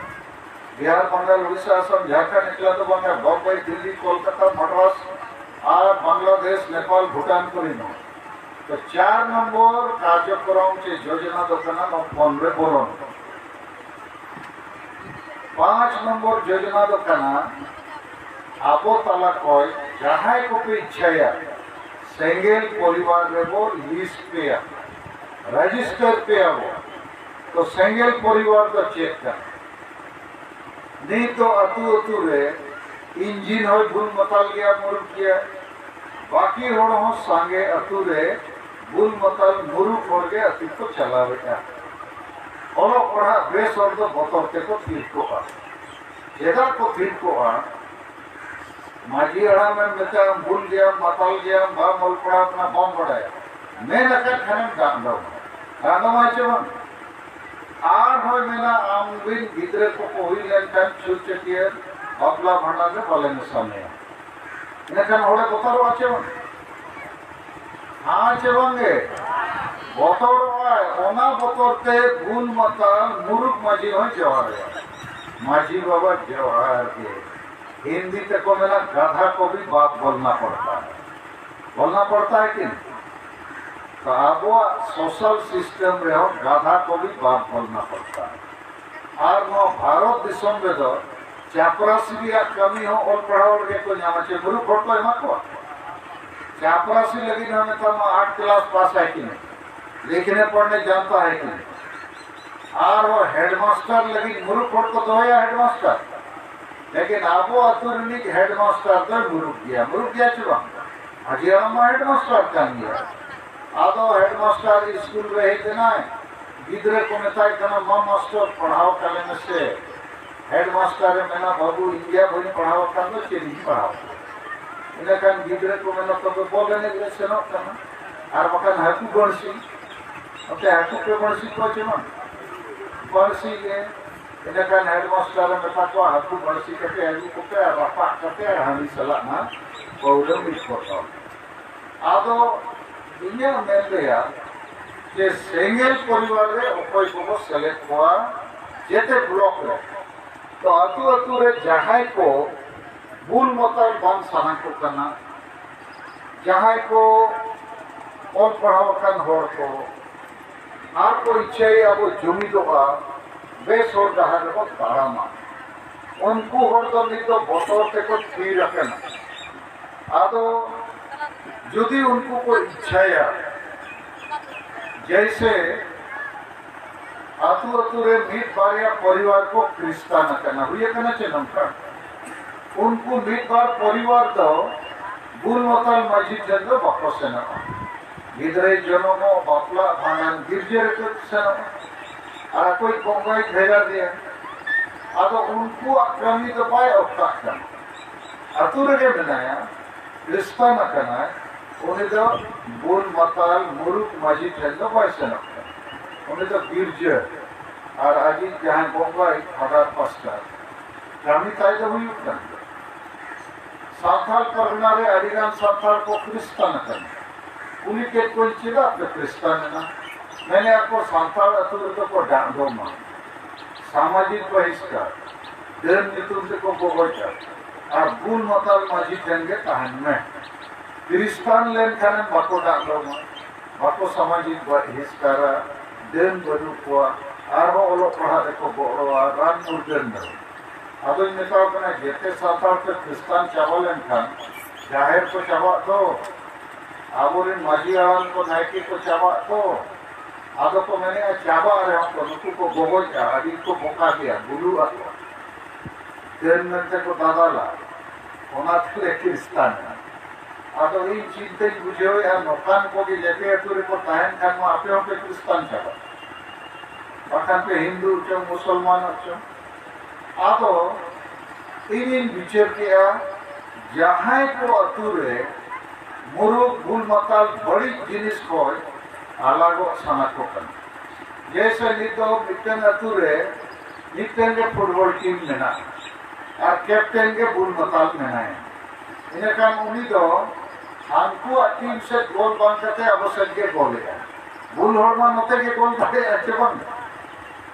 ᱵᱤᱦᱟᱨ, ᱵᱟᱝᱜᱟᱞ, ᱩᱲᱤᱥᱥᱟ, ᱟᱥᱟᱢ, ᱡᱷᱟᱲᱠᱷᱚᱸᱰ ᱮᱠᱞᱟ ᱫᱚ ᱵᱟᱝᱟ, ᱵᱚᱢᱵᱟᱭ, ᱫᱤᱞᱞᱤ, ᱠᱳᱞᱠᱟᱛᱟ, ᱢᱟᱰᱨᱟᱥ ᱟᱨ ᱵᱟᱝᱞᱟᱫᱮᱥ, ᱱᱮᱯᱟᱞ, ᱵᱷᱩᱴᱟᱱ ᱠᱚᱨᱮ ᱦᱚᱸ᱾ ᱛᱚ ᱪᱟᱨ ᱱᱚᱢᱵᱚᱨ ᱠᱟᱨᱡᱚᱠᱨᱚᱢ ᱪᱮ ᱡᱳᱡᱚᱱᱟ ᱫᱚ ᱠᱟᱱᱟ ᱱᱚᱣᱟ ᱯᱷᱳᱱ ᱨᱮ ᱵᱚᱞᱚᱱ᱾ ᱯᱟᱸᱪ ᱱᱚᱢᱵᱚᱨ ᱡᱳᱡᱚᱱᱟ ᱫᱚ ᱠᱟᱱᱟ, ᱟᱵᱚ ᱛᱟᱞᱟ ᱠᱷᱚᱱ ᱡᱟᱦᱟᱸᱭ ᱠᱚᱯᱮ ᱤᱪᱪᱷᱟᱭᱟ, ᱥᱮᱸᱜᱮᱞ ᱯᱚᱨᱤᱵᱟᱨ ᱨᱮᱵᱚ ᱞᱤᱥᱴ ᱯᱮᱭᱟ, ᱨᱮᱡᱤᱥᱴᱟᱨ ᱯᱮᱭᱟ ᱵᱚ᱾ ᱛᱚ ᱥᱮᱸᱜᱮᱞ ᱯᱚᱨᱤᱵᱟᱨ ᱫᱚ ᱪᱮᱫ ᱠᱟᱱᱟ? ᱱᱤᱛ ᱫᱚ ᱟᱹᱛᱩ ᱟᱹᱛᱩ ᱨᱮ ᱤᱧᱡᱤᱱ ᱦᱚᱸᱭ ᱵᱩᱞ ᱢᱟᱛᱟᱞ ᱜᱮᱭᱟ, ᱢᱩᱨᱩᱠ ᱜᱮᱭᱟ, ᱵᱟᱹᱠᱤ ᱦᱚᱲ ᱦᱚᱸ ᱥᱟᱸᱜᱮ ᱟᱹᱛᱩ ᱨᱮ ᱵᱩᱞ ᱢᱟᱛᱟᱞ ᱢᱩᱨᱩᱠ ᱦᱚᱲ ᱜᱮ ᱟᱹᱛᱩ ᱠᱚ ᱪᱟᱞᱟᱣᱮᱫᱼᱟ᱾ ᱚᱞᱚᱜ ᱯᱟᱲᱦᱟᱜ ᱵᱮᱥ ᱦᱚᱲ ᱫᱚ ᱵᱚᱛᱚᱨ ᱛᱮᱠᱚ ᱛᱷᱤᱨ ᱠᱚᱜᱼᱟ᱾ ᱪᱮᱫᱟᱜ ᱠᱚ ᱛᱷᱤᱨ ᱠᱚᱜᱼᱟ? ᱢᱟᱹᱡᱷᱤ ᱦᱟᱲᱟᱢᱮᱢ ᱢᱮᱛᱟᱭᱟ, "ᱵᱩᱞ ᱜᱮᱭᱟᱢ, ᱢᱟᱛᱟᱞ ᱜᱮᱭᱟᱢ, ᱵᱟᱢ ᱚᱞ ᱯᱟᱲᱦᱟᱣ ᱠᱟᱱᱟ, ᱵᱟᱢ ᱵᱟᱲᱟᱭᱟ", ᱢᱮᱱ ᱟᱠᱟᱫ ᱠᱷᱟᱱᱮᱢ ᱰᱟᱸᱰᱚᱢ᱾ ᱰᱟᱸᱰᱚᱢᱟᱭ ᱪᱮ ᱵᱟᱝ? ᱟᱨᱦᱚᱸᱭ ᱢᱮᱱᱟ, "ᱟᱢ ᱨᱤᱱ ᱜᱤᱫᱽᱨᱟᱹ ᱠᱚᱠᱚ ᱦᱩᱭ ᱞᱮᱱᱠᱷᱟᱱ ᱪᱷᱩᱛ ᱪᱷᱟᱹᱴᱭᱟᱹᱨ, ᱵᱟᱯᱞᱟ ᱵᱷᱟᱸᱰᱟᱱ ᱨᱮ ᱵᱟᱞᱮ ᱢᱮᱥᱟ ᱢᱮᱭᱟ᱾" ᱤᱱᱟᱹᱠᱷᱟᱱ ᱦᱚᱲᱮ ᱵᱚᱛᱚᱨᱚᱜᱼᱟ ᱪᱮ ᱵᱟᱝ? ᱦᱮᱸ ᱪᱮ ᱵᱟᱝ ᱜᱮ? ᱵᱚᱛᱚᱨᱚᱜᱼᱟᱭ᱾ ᱚᱱᱟ ᱵᱚᱛᱚᱨ ᱛᱮ ᱵᱩᱞ ᱢᱟᱛᱟᱞ ᱢᱩᱨᱩᱠ ᱢᱟᱹᱡᱷᱤ ᱦᱚᱸᱭ ᱡᱚᱦᱟᱨ ᱟᱭᱟ᱾ ᱢᱟᱹᱡᱷᱤ ᱵᱟᱵᱟ ᱡᱚᱦᱟᱨ ᱜᱮ᱾ ᱦᱤᱱᱫᱤ ᱛᱮᱠᱚ ᱢᱮᱱᱟ, ᱜᱟᱫᱷᱟ ᱠᱚ ᱵᱷᱤ ᱵᱟᱯ ᱵᱚᱞᱱᱟ ᱯᱚᱲᱛᱟ ᱦᱟᱭ᱾ ᱵᱚᱞᱱᱟ ᱯᱚᱲᱛᱟ ᱦᱟᱭ ᱠᱤ ᱱᱟᱦᱤᱸ? ᱛᱚ ᱟᱵᱚᱣᱟᱜ ᱥᱳᱥᱟᱞ ᱥᱤᱥᱴᱮᱢ ᱨᱮᱦᱚᱸ ᱜᱟᱫᱷᱟ ᱠᱚ ᱵᱷᱤ ᱵᱟᱯ ᱵᱚᱞᱱᱟ ᱯᱚᱲᱛᱟ ᱦᱟᱭ᱾ ᱟᱨ ᱱᱚᱣᱟ ᱵᱷᱟᱨᱚᱛ ᱫᱤᱥᱚᱢ ᱨᱮᱫᱚ ᱪᱟᱯᱨᱟᱥᱤ ᱨᱮᱭᱟᱜ ᱠᱟᱹᱢᱤ ᱦᱚᱸ ᱚᱞ ᱯᱟᱲᱦᱟᱣ ᱨᱮᱜᱮ ᱠᱚ ᱧᱟᱢᱟ᱾ ᱪᱮ ᱢᱩᱨᱩᱠᱷ ᱦᱚᱲ ᱠᱚ ᱮᱢᱟ ᱠᱚᱣᱟ? ᱪᱟᱯᱨᱟᱥᱤ ᱞᱟᱹᱜᱤᱫ ᱦᱚᱸ ᱱᱮᱛᱟᱨ ᱢᱟ ᱟᱴ ᱠᱞᱟᱥ ᱯᱟᱥ ᱦᱟᱭ ᱠᱤ ᱱᱟᱦᱤᱸ, ᱞᱤᱠᱷᱱᱮ ᱯᱚᱲᱷᱱᱮ ᱡᱟᱱᱛᱟ ᱦᱟᱭ ᱠᱤ ᱱᱟᱦᱤᱸ? ᱟᱨᱦᱚᱸ ᱦᱮᱰᱢᱟᱥᱴᱟᱨ ᱞᱟᱹᱜᱤᱫ ᱢᱩᱨᱩᱠᱷ ᱦᱚᱲ ᱠᱚ ᱫᱚᱦᱚᱭᱟ ᱦᱮᱰᱢᱟᱥᱴᱟᱨ᱾ ᱞᱮᱠᱤᱱ ᱟᱵᱚ ᱟᱹᱛᱩ ᱨᱤᱱᱤᱡ ᱦᱮᱰᱢᱟᱥᱴᱟᱨ ᱫᱚᱭ ᱢᱩᱨᱩᱠᱷ ᱜᱮᱭᱟ᱾ ᱢᱩᱨᱩᱠᱷ ᱜᱮᱭᱟ ᱪᱮ ᱵᱟᱝ? ᱢᱟᱹᱡᱷᱤ ᱦᱟᱲᱟᱢ ᱢᱟ ᱦᱮᱰᱢᱟᱥᱴᱟᱨ ᱠᱟᱱ ᱜᱮᱭᱟ᱾ ᱟᱫᱚ ᱦᱮᱰᱢᱟᱥᱴᱟᱨ ᱥᱠᱩᱞ ᱨᱮ ᱦᱮᱡ ᱮᱱᱟᱭ, ᱜᱤᱫᱽᱨᱟᱹ ᱠᱚ ᱢᱮᱛᱟᱭ ᱠᱟᱱᱟ, "ᱢᱟ ᱢᱟᱥᱴᱚᱨ, ᱯᱟᱲᱦᱟᱣ ᱠᱟᱞᱮ ᱢᱮᱥᱮ᱾" ᱦᱮᱰᱢᱟᱥᱴᱟᱨ ᱮ ᱢᱮᱱᱟ, "ᱵᱟᱹᱵᱩ, ᱤᱧ ᱜᱮ ᱵᱟᱹᱧ ᱯᱟᱲᱦᱟᱣ ᱟᱠᱟᱱ ᱫᱚ, ᱪᱮᱫ ᱤᱧ ᱯᱟᱲᱦᱟᱣ ᱠᱟᱱᱟ?" ᱤᱱᱟᱹᱠᱷᱟᱱ ᱜᱤᱫᱽᱨᱟᱹ ᱠᱚ ᱢᱮᱱᱟ, "ᱛᱚᱵᱮ ᱵᱚᱞ ᱮᱱᱮᱡ ᱞᱮ ᱥᱮᱱᱚᱜ ᱠᱟᱱᱟ, ᱟᱨ ᱵᱟᱠᱷᱟᱱ ᱦᱟᱹᱠᱩ ᱵᱟᱹᱲᱥᱤ, ᱱᱚᱛᱮ ᱦᱟᱹᱠᱩ ᱯᱮ ᱵᱟᱹᱲᱥᱤ ᱠᱚᱣᱟ ᱪᱮ ᱵᱟᱝ?" ᱵᱟᱹᱲᱥᱤ ᱜᱮ᱾ ᱤᱱᱟᱹᱠᱷᱟᱱ ᱦᱮᱰᱢᱟᱥᱴᱟᱨ ᱮ ᱢᱮᱛᱟ ᱠᱚᱣᱟ, "ᱦᱟᱹᱠᱩ ᱵᱟᱹᱲᱥᱤ ᱠᱟᱛᱮ ᱟᱹᱜᱩ ᱠᱚᱯᱮ ᱟᱨ ᱨᱟᱯᱟᱜ ᱠᱟᱛᱮ ᱟᱨ ᱦᱟᱺᱰᱤ ᱥᱟᱞᱟᱜ ᱱᱟ ᱯᱟᱹᱣᱨᱟᱹ ᱢᱤᱫ ᱵᱚᱛᱚᱞ᱾" ᱟᱫᱚ ᱤᱧᱟᱹᱜ ᱢᱮᱱ ᱨᱮᱭᱟᱜ ᱡᱮ ᱥᱮᱸᱜᱮᱞ ᱯᱚᱨᱤᱵᱟᱨ ᱨᱮ ᱚᱠᱚᱭ ᱠᱚᱵᱚ ᱥᱮᱞᱮᱫ ᱠᱚᱣᱟ ᱡᱮᱛᱮ ᱵᱞᱚᱠ ᱨᱮ, ᱛᱚ ᱟᱹᱛᱩ ᱟᱹᱛᱩ ᱨᱮ ᱡᱟᱦᱟᱸᱭ ᱠᱚ ᱵᱩᱞ ᱢᱟᱛᱟᱞ ᱵᱟᱝ ᱥᱟᱱᱟ ᱠᱚ ᱠᱟᱱᱟ, ᱡᱟᱦᱟᱸᱭ ᱠᱚ ᱚᱞ ᱯᱟᱲᱦᱟᱣ ᱟᱠᱟᱱ ᱦᱚᱲ ᱠᱚ, ᱟᱨ ᱠᱚ ᱤᱪᱪᱷᱟᱹᱭᱟ ᱟᱵᱚ ᱡᱩᱢᱤᱫᱚᱜᱼᱟ, ᱵᱮᱥ ᱦᱚᱨ ᱰᱟᱦᱟᱨ ᱨᱮᱵᱚ ᱛᱟᱲᱟᱢᱟ᱾ ᱩᱱᱠᱩ ᱦᱚᱲ ᱫᱚ ᱱᱤᱛ ᱫᱚ ᱵᱚᱛᱚᱨ ᱛᱮᱠᱚ ᱛᱷᱤᱨ ᱟᱠᱟᱱᱟ᱾ ᱟᱫᱚ ᱡᱩᱫᱤ ᱩᱱᱠᱩ ᱠᱚ ᱤᱪᱪᱷᱟᱹᱭᱟ, ᱡᱮᱭᱥᱮ ᱟᱹᱛᱩ ᱟᱹᱛᱩ ᱨᱮ ᱢᱤᱫ ᱵᱟᱨᱭᱟ ᱯᱚᱨᱤᱵᱟᱨ ᱠᱚ ᱠᱷᱨᱤᱥᱴᱟᱱ ᱟᱠᱟᱱᱟ, ᱦᱩᱭ ᱟᱠᱟᱱᱟ ᱪᱮ ᱱᱚᱝᱠᱟ? ᱩᱱᱠᱩ ᱢᱤᱫ ᱵᱟᱨ ᱯᱚᱨᱤᱵᱟᱨ ᱫᱚ ᱵᱩᱞ ᱢᱟᱛᱟᱞ ᱢᱟᱹᱡᱷᱤ ᱴᱷᱮᱱ ᱫᱚ ᱵᱟᱠᱚ ᱥᱮᱱᱚᱜᱼᱟ᱾ ᱜᱤᱫᱽᱨᱟᱹᱭ ᱡᱚᱱᱚᱢᱚᱜ, ᱵᱟᱯᱞᱟ, ᱵᱷᱟᱸᱰᱟᱱ, ᱜᱤᱨᱡᱟᱹ ᱨᱮᱠᱚ ᱥᱮᱱᱚᱜᱼᱟ᱾ ᱟᱨ ᱚᱠᱚᱭ ᱵᱚᱸᱜᱟᱭ ᱵᱷᱮᱜᱟᱨ ᱮᱭᱟ᱾ ᱟᱫᱚ ᱩᱱᱠᱩᱣᱟᱜ ᱠᱟᱹᱢᱤ ᱫᱚ ᱵᱟᱭ ᱚᱴᱠᱟᱜ ᱠᱟᱱᱟ᱾ ᱟᱹᱛᱩ ᱨᱮᱜᱮ ᱢᱮᱱᱟᱭᱟ, ᱠᱷᱨᱤᱥᱴᱟᱱ ᱟᱠᱟᱱᱟᱭ, ᱩᱱᱤ ᱫᱚ ᱵᱩᱞ ᱢᱟᱛᱟᱞ ᱢᱩᱨᱩᱠ ᱢᱟᱹᱡᱷᱤ ᱴᱷᱮᱱ ᱫᱚ ᱵᱟᱭ ᱥᱮᱱᱚᱜ ᱠᱟᱱᱟ᱾ ᱩᱱᱤ ᱫᱚ ᱜᱤᱨᱡᱟᱹ ᱟᱨ ᱟᱡᱤᱡ ᱡᱟᱦᱟᱸᱭ ᱵᱚᱸᱜᱟᱭ, ᱯᱷᱟᱫᱟᱨ ᱯᱟᱥᱴᱟᱨ, ᱠᱟᱹᱢᱤ ᱛᱟᱭ ᱫᱚ ᱦᱩᱭᱩᱜ ᱠᱟᱱ ᱜᱮᱭᱟ᱾ ᱥᱟᱱᱛᱟᱲ ᱯᱟᱨᱜᱟᱱᱟ ᱨᱮ ᱟᱹᱰᱤ ᱜᱟᱱ ᱥᱟᱱᱛᱟᱲ ᱠᱚ ᱠᱷᱨᱤᱥᱴᱟᱱ ᱟᱠᱟᱱᱟ᱾ ᱠᱩᱞᱤ ᱠᱮᱫ ᱠᱚᱣᱟᱧ, "ᱪᱮᱫᱟᱜ ᱯᱮ ᱠᱷᱨᱤᱥᱴᱟᱱ ᱮᱱᱟ?" ᱢᱮᱱᱮᱫᱼᱟ ᱠᱚ, "ᱥᱟᱱᱛᱟᱲ ᱟᱹᱛᱩ ᱨᱮᱫᱚ ᱠᱚ ᱰᱟᱸᱰᱚᱢᱟ, ᱥᱟᱢᱟᱡᱤᱠ ᱵᱚᱦᱤᱥᱠᱟᱨ, ᱰᱟᱹᱱ ᱧᱩᱛᱩᱢ ᱛᱮᱠᱚ ᱜᱚᱜᱚᱡᱟ᱾ ᱟᱨ ᱵᱩᱞ ᱢᱟᱛᱟᱞ ᱢᱟᱹᱡᱷᱤ ᱴᱷᱮᱱ ᱜᱮ ᱛᱟᱦᱮᱱ ᱢᱮ᱾ ᱠᱷᱨᱤᱥᱴᱟᱱ ᱞᱮᱱᱠᱷᱟᱱᱮᱢ ᱵᱟᱠᱚ ᱰᱟᱠᱰᱚᱢᱟ, ᱵᱟᱠᱚ ᱥᱟᱢᱟᱡᱤᱠ ᱵᱚᱦᱤᱥᱠᱟᱨᱟ, ᱰᱟᱹᱱ ᱵᱟᱹᱱᱩᱜ ᱠᱚᱣᱟ, ᱟᱨᱦᱚᱸ ᱚᱞᱚᱜ ᱯᱟᱲᱦᱟᱜ ᱨᱮᱠᱚ ᱜᱚᱲᱚᱣᱟ, ᱨᱟᱱ ᱢᱩᱨᱜᱟᱹᱱ ᱫᱟᱲᱮ᱾ ᱟᱫᱚᱧ ᱢᱮᱛᱟᱣ ᱠᱟᱱᱟ, ᱡᱮᱛᱮ ᱥᱟᱱᱛᱟᱲ ᱛᱮ ᱠᱷᱨᱤᱥᱴᱟᱱ ᱪᱟᱵᱟ ᱞᱮᱱᱠᱷᱟᱱ ᱡᱟᱦᱮᱨ ᱠᱚ ᱪᱟᱵᱟᱜ ᱫᱚ, ᱟᱵᱚᱨᱮᱱ ᱢᱟᱹᱡᱷᱤ ᱦᱟᱲᱟᱢ ᱠᱚ, ᱱᱟᱭᱠᱮ ᱠᱚ ᱪᱟᱵᱟᱜ ᱫᱚ᱾ ᱟᱫᱚ ᱠᱚ ᱢᱮᱱᱮᱫᱼᱟ, ᱪᱟᱵᱟᱜ ᱨᱮᱦᱚᱸ ᱠᱚ, ᱱᱩᱠᱩ ᱠᱚ ᱜᱚᱜᱚᱡᱼᱟ, ᱟᱹᱰᱤ ᱠᱚ ᱵᱚᱠᱟ ᱜᱮᱭᱟ, ᱵᱩᱞᱩᱜ ᱟᱠᱚ᱾ ᱰᱟᱹᱱ ᱢᱮᱱᱛᱮ ᱠᱚ ᱫᱟᱫᱟᱞᱟ, ᱚᱱᱟ ᱛᱮᱞᱮ ᱠᱷᱨᱤᱥᱴᱟᱱ ᱮᱱᱟ᱾ ᱟᱫᱚ ᱤᱧ ᱪᱤᱱᱛᱟᱹᱧ ᱵᱩᱡᱷᱟᱹᱣᱮᱫᱼᱟ, ᱱᱚᱝᱠᱟᱱ ᱠᱚᱜᱮ ᱡᱟᱹᱛᱤ ᱟᱹᱛᱩ ᱨᱮᱠᱚ ᱛᱟᱦᱮᱱ ᱠᱷᱟᱱ ᱢᱟ ᱟᱯᱮ ᱦᱚᱸᱯᱮ ᱠᱷᱨᱤᱥᱴᱟᱱ ᱪᱟᱵᱟᱜᱼᱟ, ᱵᱟᱠᱷᱟᱱ ᱯᱮ ᱦᱤᱱᱫᱩ ᱪᱚᱝ ᱢᱩᱥᱚᱞᱢᱟᱱᱚᱜ ᱪᱚᱝ᱾ ᱟᱫᱚ ᱤᱧᱤᱧ ᱵᱤᱪᱟᱹᱨ ᱠᱮᱜᱼᱟ, ᱡᱟᱦᱟᱸᱭ ᱠᱚ ᱟᱹᱛᱩ ᱨᱮ ᱢᱩᱨᱩᱠ ᱵᱩᱞ ᱢᱟᱛᱟᱞ ᱵᱟᱹᱲᱤᱡ ᱡᱤᱱᱤᱥ ᱠᱷᱚᱱ ᱟᱞᱟᱜᱚᱜ ᱥᱟᱱᱟ ᱠᱚ ᱠᱟᱱᱟ, ᱡᱮᱭᱥᱮ ᱱᱤᱛ ᱫᱚ ᱢᱤᱫᱴᱮᱱ ᱟᱹᱛᱩ ᱨᱮ ᱢᱤᱫᱴᱮᱱ ᱜᱮ ᱯᱷᱩᱴᱵᱚᱞ ᱴᱤᱢ ᱢᱮᱱᱟᱜᱼᱟ ᱟᱨ ᱠᱮᱯᱴᱮᱱ ᱜᱮ ᱵᱩᱞ ᱢᱟᱛᱟᱞ ᱢᱮᱱᱟᱭᱟ, ᱤᱱᱟᱹᱠᱷᱟᱱ ᱩᱱᱤ ᱫᱚ ᱦᱟᱱᱠᱩᱣᱟᱜ ᱴᱤᱢ ᱥᱮᱫ ᱜᱳᱞ ᱵᱟᱝ ᱠᱟᱛᱮ ᱟᱵᱚ ᱥᱮᱫ ᱜᱮ ᱜᱳᱞᱮᱜᱼᱟ᱾ ᱵᱩᱞ ᱦᱚᱲ ᱢᱟ ᱱᱚᱛᱮ ᱜᱮ ᱜᱳᱞ ᱫᱟᱲᱮᱭᱟᱜᱼᱟ ᱪᱮ ᱵᱟᱝ?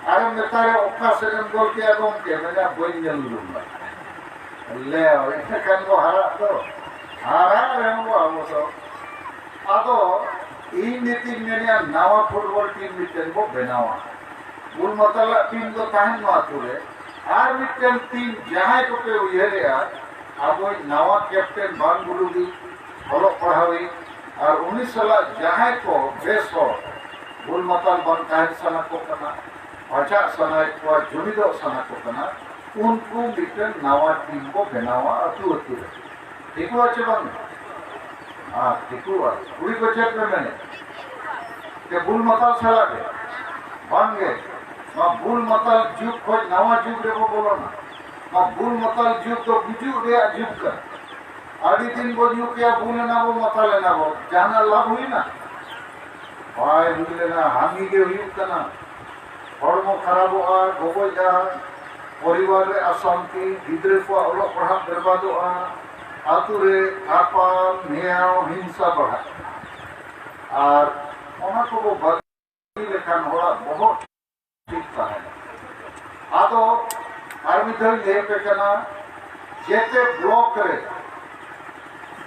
ᱟᱨᱮᱢ ᱢᱮᱛᱟᱭᱟ, "ᱚᱠᱟ ᱥᱮᱫ ᱮᱢ ᱜᱳᱞ ᱠᱮᱜᱼᱟ ᱜᱚᱢᱠᱮ?" ᱢᱮᱱᱟ, "ᱵᱟᱹᱧ ᱧᱮᱞ ᱞᱮᱫᱟ᱾" ᱞᱮ, ᱤᱱᱟᱹ ᱠᱷᱟᱱ ᱠᱚ ᱦᱟᱨᱟᱜ ᱫᱚ᱾ ᱦᱟᱨᱟᱜ ᱨᱮᱦᱚᱸ ᱵᱚ ᱟᱵᱚ ᱫᱚ᱾ ᱟᱫᱚ ᱤᱧ ᱱᱤᱛᱤᱧ ᱢᱮᱱᱮᱫᱼᱟ, ᱱᱟᱣᱟ ᱯᱷᱩᱴᱵᱚᱞ ᱴᱤᱢ ᱢᱤᱫᱴᱮᱱ ᱵᱚ ᱵᱮᱱᱟᱣᱟ᱾ ᱵᱩᱞ ᱢᱟᱛᱟᱞᱟᱜ ᱴᱤᱢ ᱫᱚ ᱛᱟᱦᱮᱱ ᱱᱚᱣᱟ ᱟᱹᱛᱩ ᱨᱮ᱾ ᱟᱨ ᱢᱤᱫᱴᱮᱱ ᱴᱤᱢ ᱡᱟᱦᱟᱸᱭ ᱠᱚᱯᱮ ᱩᱭᱦᱟᱹᱨᱮᱜᱼᱟ, ᱟᱵᱚᱭᱤᱡ ᱱᱟᱣᱟ ᱠᱮᱯᱴᱮᱱ ᱵᱟᱝ ᱵᱩᱞᱩᱜᱤᱡ, ᱚᱞᱚᱜ ᱯᱟᱲᱦᱟᱣᱤᱡ, ᱟᱨ ᱩᱱᱤ ᱥᱟᱞᱟᱜ ᱡᱟᱦᱟᱸᱭ ᱠᱚ ᱵᱮᱥ ᱦᱚᱲ, ᱵᱩᱞ ᱢᱟᱛᱟᱞ ᱵᱟᱝ ᱛᱟᱦᱮᱱ ᱥᱟᱱᱟ ᱠᱚ ᱠᱟᱱᱟ, ᱵᱟᱧᱪᱟᱜ ᱥᱟᱱᱟᱭᱮᱫ ᱠᱚᱣᱟ, ᱡᱩᱢᱤᱫᱚᱜ ᱥᱟᱱᱟ ᱠᱚ ᱠᱟᱱᱟ, ᱩᱱᱠᱩ ᱢᱤᱫᱴᱮᱱ ᱱᱟᱣᱟ ᱴᱤᱢ ᱠᱚ ᱵᱮᱱᱟᱣᱟ ᱟᱹᱛᱩ ᱟᱹᱛᱩ ᱨᱮ᱾ ᱴᱷᱤᱠᱚᱜᱼᱟ ᱪᱮ ᱵᱟᱝ? ᱟᱨ ᱴᱷᱤᱠᱚᱜᱼᱟ᱾ ᱠᱩᱲᱤ ᱠᱚ ᱪᱮᱫ ᱯᱮ ᱢᱮᱱᱮᱫ? ᱡᱮ ᱵᱩᱞ ᱢᱟᱛᱟᱞ ᱥᱟᱞᱟᱜ ᱜᱮ? ᱵᱟᱝ ᱜᱮ᱾ ᱱᱚᱣᱟ ᱵᱩᱞ ᱢᱟᱛᱟᱞ ᱡᱩᱜᱽ ᱠᱷᱚᱱ ᱱᱟᱣᱟ ᱡᱩᱜᱽ ᱨᱮᱵᱚ ᱵᱚᱞᱚᱱᱟ᱾ ᱱᱚᱣᱟ ᱵᱩᱞ ᱢᱟᱛᱟᱞ ᱡᱩᱜᱽ ᱫᱚ ᱜᱩᱡᱩᱜ ᱨᱮᱭᱟᱜ ᱡᱩᱜᱽ ᱠᱟᱱᱟ᱾ ᱟᱹᱰᱤ ᱫᱤᱱ ᱵᱚ ᱧᱩ ᱠᱮᱭᱟ, ᱵᱩᱞ ᱮᱱᱟ ᱵᱚ, ᱢᱟᱛᱟᱞ ᱮᱱᱟ ᱵᱚ, ᱡᱟᱦᱟᱱᱟᱜ ᱞᱟᱵᱷ ᱦᱩᱭᱱᱟ? ᱵᱟᱭ ᱦᱩᱭ ᱞᱮᱱᱟ, ᱦᱟᱹᱱᱤ ᱜᱮ ᱦᱩᱭᱩᱜ ᱠᱟᱱᱟ᱾ ᱦᱚᱲᱢᱚ ᱠᱷᱟᱨᱟᱯᱚᱜᱼᱟ, ᱜᱚᱜᱚᱡᱼᱟ, ᱯᱚᱨᱤᱵᱟᱨ ᱨᱮ ᱚᱥᱟᱱᱛᱤ, ᱜᱤᱫᱽᱨᱟᱹ ᱠᱚᱣᱟᱜ ᱚᱞᱚᱜ ᱯᱟᱲᱦᱟᱜ ᱵᱮᱨᱵᱟᱫᱚᱜᱼᱟ, ᱟᱛᱳ ᱨᱮ ᱛᱟᱯᱟᱢ, ᱱᱮᱭᱟᱣ, ᱦᱤᱝᱥᱟ ᱵᱟᱲᱦᱟᱜᱼᱟ᱾ ᱟᱨ ᱚᱱᱟ ᱠᱚᱵᱚ ᱵᱟᱹᱜᱤ ᱞᱮᱠᱷᱟᱱ ᱦᱚᱲᱟᱜ ᱵᱚᱦᱚᱜ ᱴᱷᱤᱠ ᱛᱟᱦᱮᱱᱟ᱾ ᱟᱫᱚ ᱟᱨ ᱢᱤᱫ ᱫᱷᱟᱣ ᱞᱟᱹᱭ ᱟᱯᱮ ᱠᱟᱱᱟ, ᱡᱮᱛᱮ ᱵᱞᱚᱠ ᱨᱮ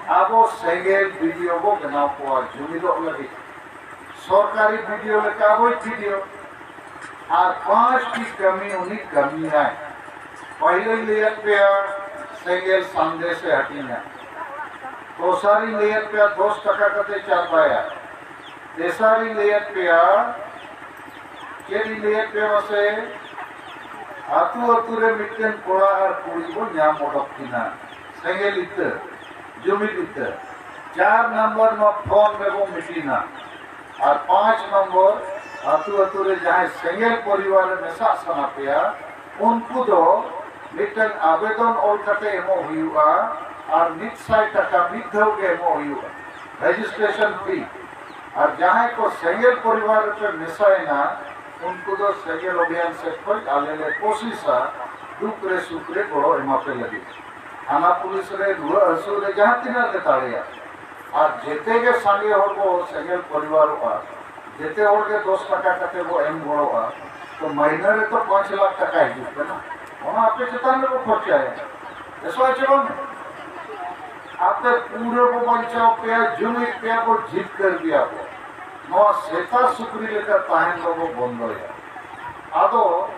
ᱟᱵᱚ ᱥᱮᱸᱜᱮᱞ ᱵᱤᱰᱤᱳ ᱵᱚ ᱵᱮᱱᱟᱣ ᱠᱚᱣᱟ ᱡᱩᱢᱤᱫᱚᱜ ᱞᱟᱹᱜᱤᱫ᱾ ᱥᱚᱨᱠᱟᱨᱤ ᱵᱤᱰᱤᱳ ᱞᱮᱠᱟ ᱟᱵᱚᱭ ᱵᱤᱰᱤᱳ᱾ ᱟᱨ ᱯᱟᱸᱪᱴᱤ ᱠᱟᱹᱢᱤ ᱩᱱᱤ ᱠᱟᱹᱢᱤᱭᱟᱭ᱾ ᱯᱟᱹᱦᱤᱞᱟᱹᱧ ᱞᱟᱹᱭᱟᱫ ᱯᱮᱭᱟ, ᱥᱮᱸᱜᱮᱞ ᱥᱟᱸᱫᱮᱥᱮ ᱦᱟᱹᱴᱤᱧᱟ᱾ ᱫᱚᱥᱟᱨᱤᱧ ᱞᱟᱹᱭᱟᱫ ᱯᱮᱭᱟ, ᱫᱚᱥ ᱴᱟᱠᱟ ᱠᱟᱛᱮ ᱪᱟᱸᱫᱟᱭᱟ᱾ ᱛᱮᱥᱟᱨᱤᱧ ᱞᱟᱹᱭᱟᱫ ᱯᱮᱭᱟ, ᱪᱮᱫ ᱤᱧ ᱞᱟᱹᱭᱟᱫ ᱯᱮᱭᱟ ᱢᱟᱥᱮ? ᱟᱹᱛᱩ ᱟᱹᱛᱩ ᱨᱮ ᱢᱤᱫᱴᱮᱱ ᱠᱚᱲᱟ ᱟᱨ ᱠᱩᱲᱤ ᱵᱚ ᱧᱟᱢ ᱚᱰᱚᱠ ᱠᱤᱱᱟ, ᱥᱮᱸᱜᱮᱞ ᱤᱛᱟᱹ, ᱡᱩᱢᱤᱫ ᱤᱛᱟᱹ᱾ ᱪᱟᱨ ᱱᱚᱢᱵᱚᱨ, ᱱᱚᱣᱟ ᱯᱷᱳᱱ ᱨᱮᱵᱚ ᱢᱤᱴᱤᱝᱟ᱾ ᱟᱨ ᱯᱟᱸᱪ ᱱᱚᱢᱵᱚᱨ, ᱟᱹᱛᱩ ᱟᱹᱛᱩ ᱨᱮ ᱡᱟᱦᱟᱸᱭ ᱥᱮᱸᱜᱮᱞ ᱯᱚᱨᱤᱵᱟᱨ ᱨᱮ ᱢᱮᱥᱟᱜ ᱥᱟᱱᱟ ᱯᱮᱭᱟ, ᱩᱱᱠᱩ ᱫᱚ ᱢᱤᱫᱴᱟᱝ ᱟᱵᱮᱫᱚᱱ ᱚᱞ ᱠᱟᱛᱮ ᱮᱢᱚᱜ ᱦᱩᱭᱩᱜᱼᱟ᱾ ᱟᱨ ᱢᱤᱫ ᱥᱟᱭ ᱴᱟᱠᱟ ᱢᱤᱫ ᱫᱷᱟᱣ ᱜᱮ ᱮᱢᱚᱜ ᱦᱩᱭᱩᱜᱼᱟ, ᱨᱮᱡᱤᱥᱴᱨᱮᱥᱚᱱ ᱯᱷᱤ᱾ ᱟᱨ ᱡᱟᱦᱟᱸᱭ ᱠᱚ ᱥᱮᱸᱜᱮᱞ ᱯᱚᱨᱤᱵᱟᱨ ᱨᱮᱯᱮ ᱢᱮᱥᱟᱭᱮᱱᱟ, ᱩᱱᱠᱩ ᱫᱚ ᱥᱮᱸᱜᱮᱞ ᱚᱵᱷᱤᱭᱟᱱ ᱥᱮᱫ ᱠᱷᱚᱱ ᱟᱞᱮ ᱞᱮ ᱠᱳᱥᱤᱥᱟ ᱫᱩᱠ ᱨᱮ ᱥᱩᱠ ᱨᱮ ᱜᱚᱲᱚ ᱮᱢᱟ ᱯᱮ ᱞᱟᱹᱜᱤᱫ᱾ ᱛᱷᱟᱱᱟ ᱯᱩᱞᱤᱥ ᱨᱮ, ᱨᱩᱣᱟᱹ ᱦᱟᱹᱥᱩ ᱨᱮ, ᱡᱟᱦᱟᱸ ᱛᱤᱱᱟᱹᱜ ᱞᱮ ᱫᱟᱲᱮᱭᱟᱜ᱾ ᱟᱨ ᱡᱮᱛᱮ ᱜᱮ ᱥᱟᱸᱜᱮ ᱦᱚᱲ ᱠᱚ ᱥᱮᱸᱜᱮᱞ ᱯᱚᱨᱤᱵᱟᱨᱚᱜᱼᱟ, ᱡᱮᱛᱮ ᱦᱚᱲ ᱜᱮ ᱫᱚᱥ ᱴᱟᱠᱟ ᱠᱟᱛᱮ ᱵᱚ ᱮᱢ ᱜᱚᱲᱚᱜᱼᱟ, ᱛᱚ ᱢᱟᱹᱦᱱᱟᱹ ᱨᱮ ᱛᱚ ᱯᱟᱸᱪ ᱞᱟᱠᱷ ᱴᱟᱠᱟ ᱦᱤᱡᱩᱜ ᱠᱟᱱᱟ᱾ ᱚᱱᱟ ᱟᱯᱮ ᱪᱮᱛᱟᱱ ᱨᱮ ᱵᱚ ᱠᱷᱚᱨᱪᱟᱭᱟ᱾ ᱵᱮᱥᱚᱜᱼᱟ ᱪᱮ ᱵᱟᱝ? ᱟᱯᱮ ᱯᱩᱨᱟᱹ ᱵᱚ ᱵᱟᱧᱪᱟᱣ ᱯᱮᱭᱟ, ᱡᱩᱢᱤᱫ ᱯᱮᱭᱟ ᱵᱚ, ᱡᱤᱛᱠᱟᱹᱨ ᱯᱮᱭᱟ ᱵᱚ᱾ ᱱᱚᱣᱟ ᱥᱮᱛᱟ ᱥᱩᱠᱨᱤ ᱞᱮᱠᱟ ᱛᱟᱦᱮᱱ ᱫᱚᱵᱚ ᱵᱚᱱᱫᱚᱭᱟ᱾ ᱟᱫᱚ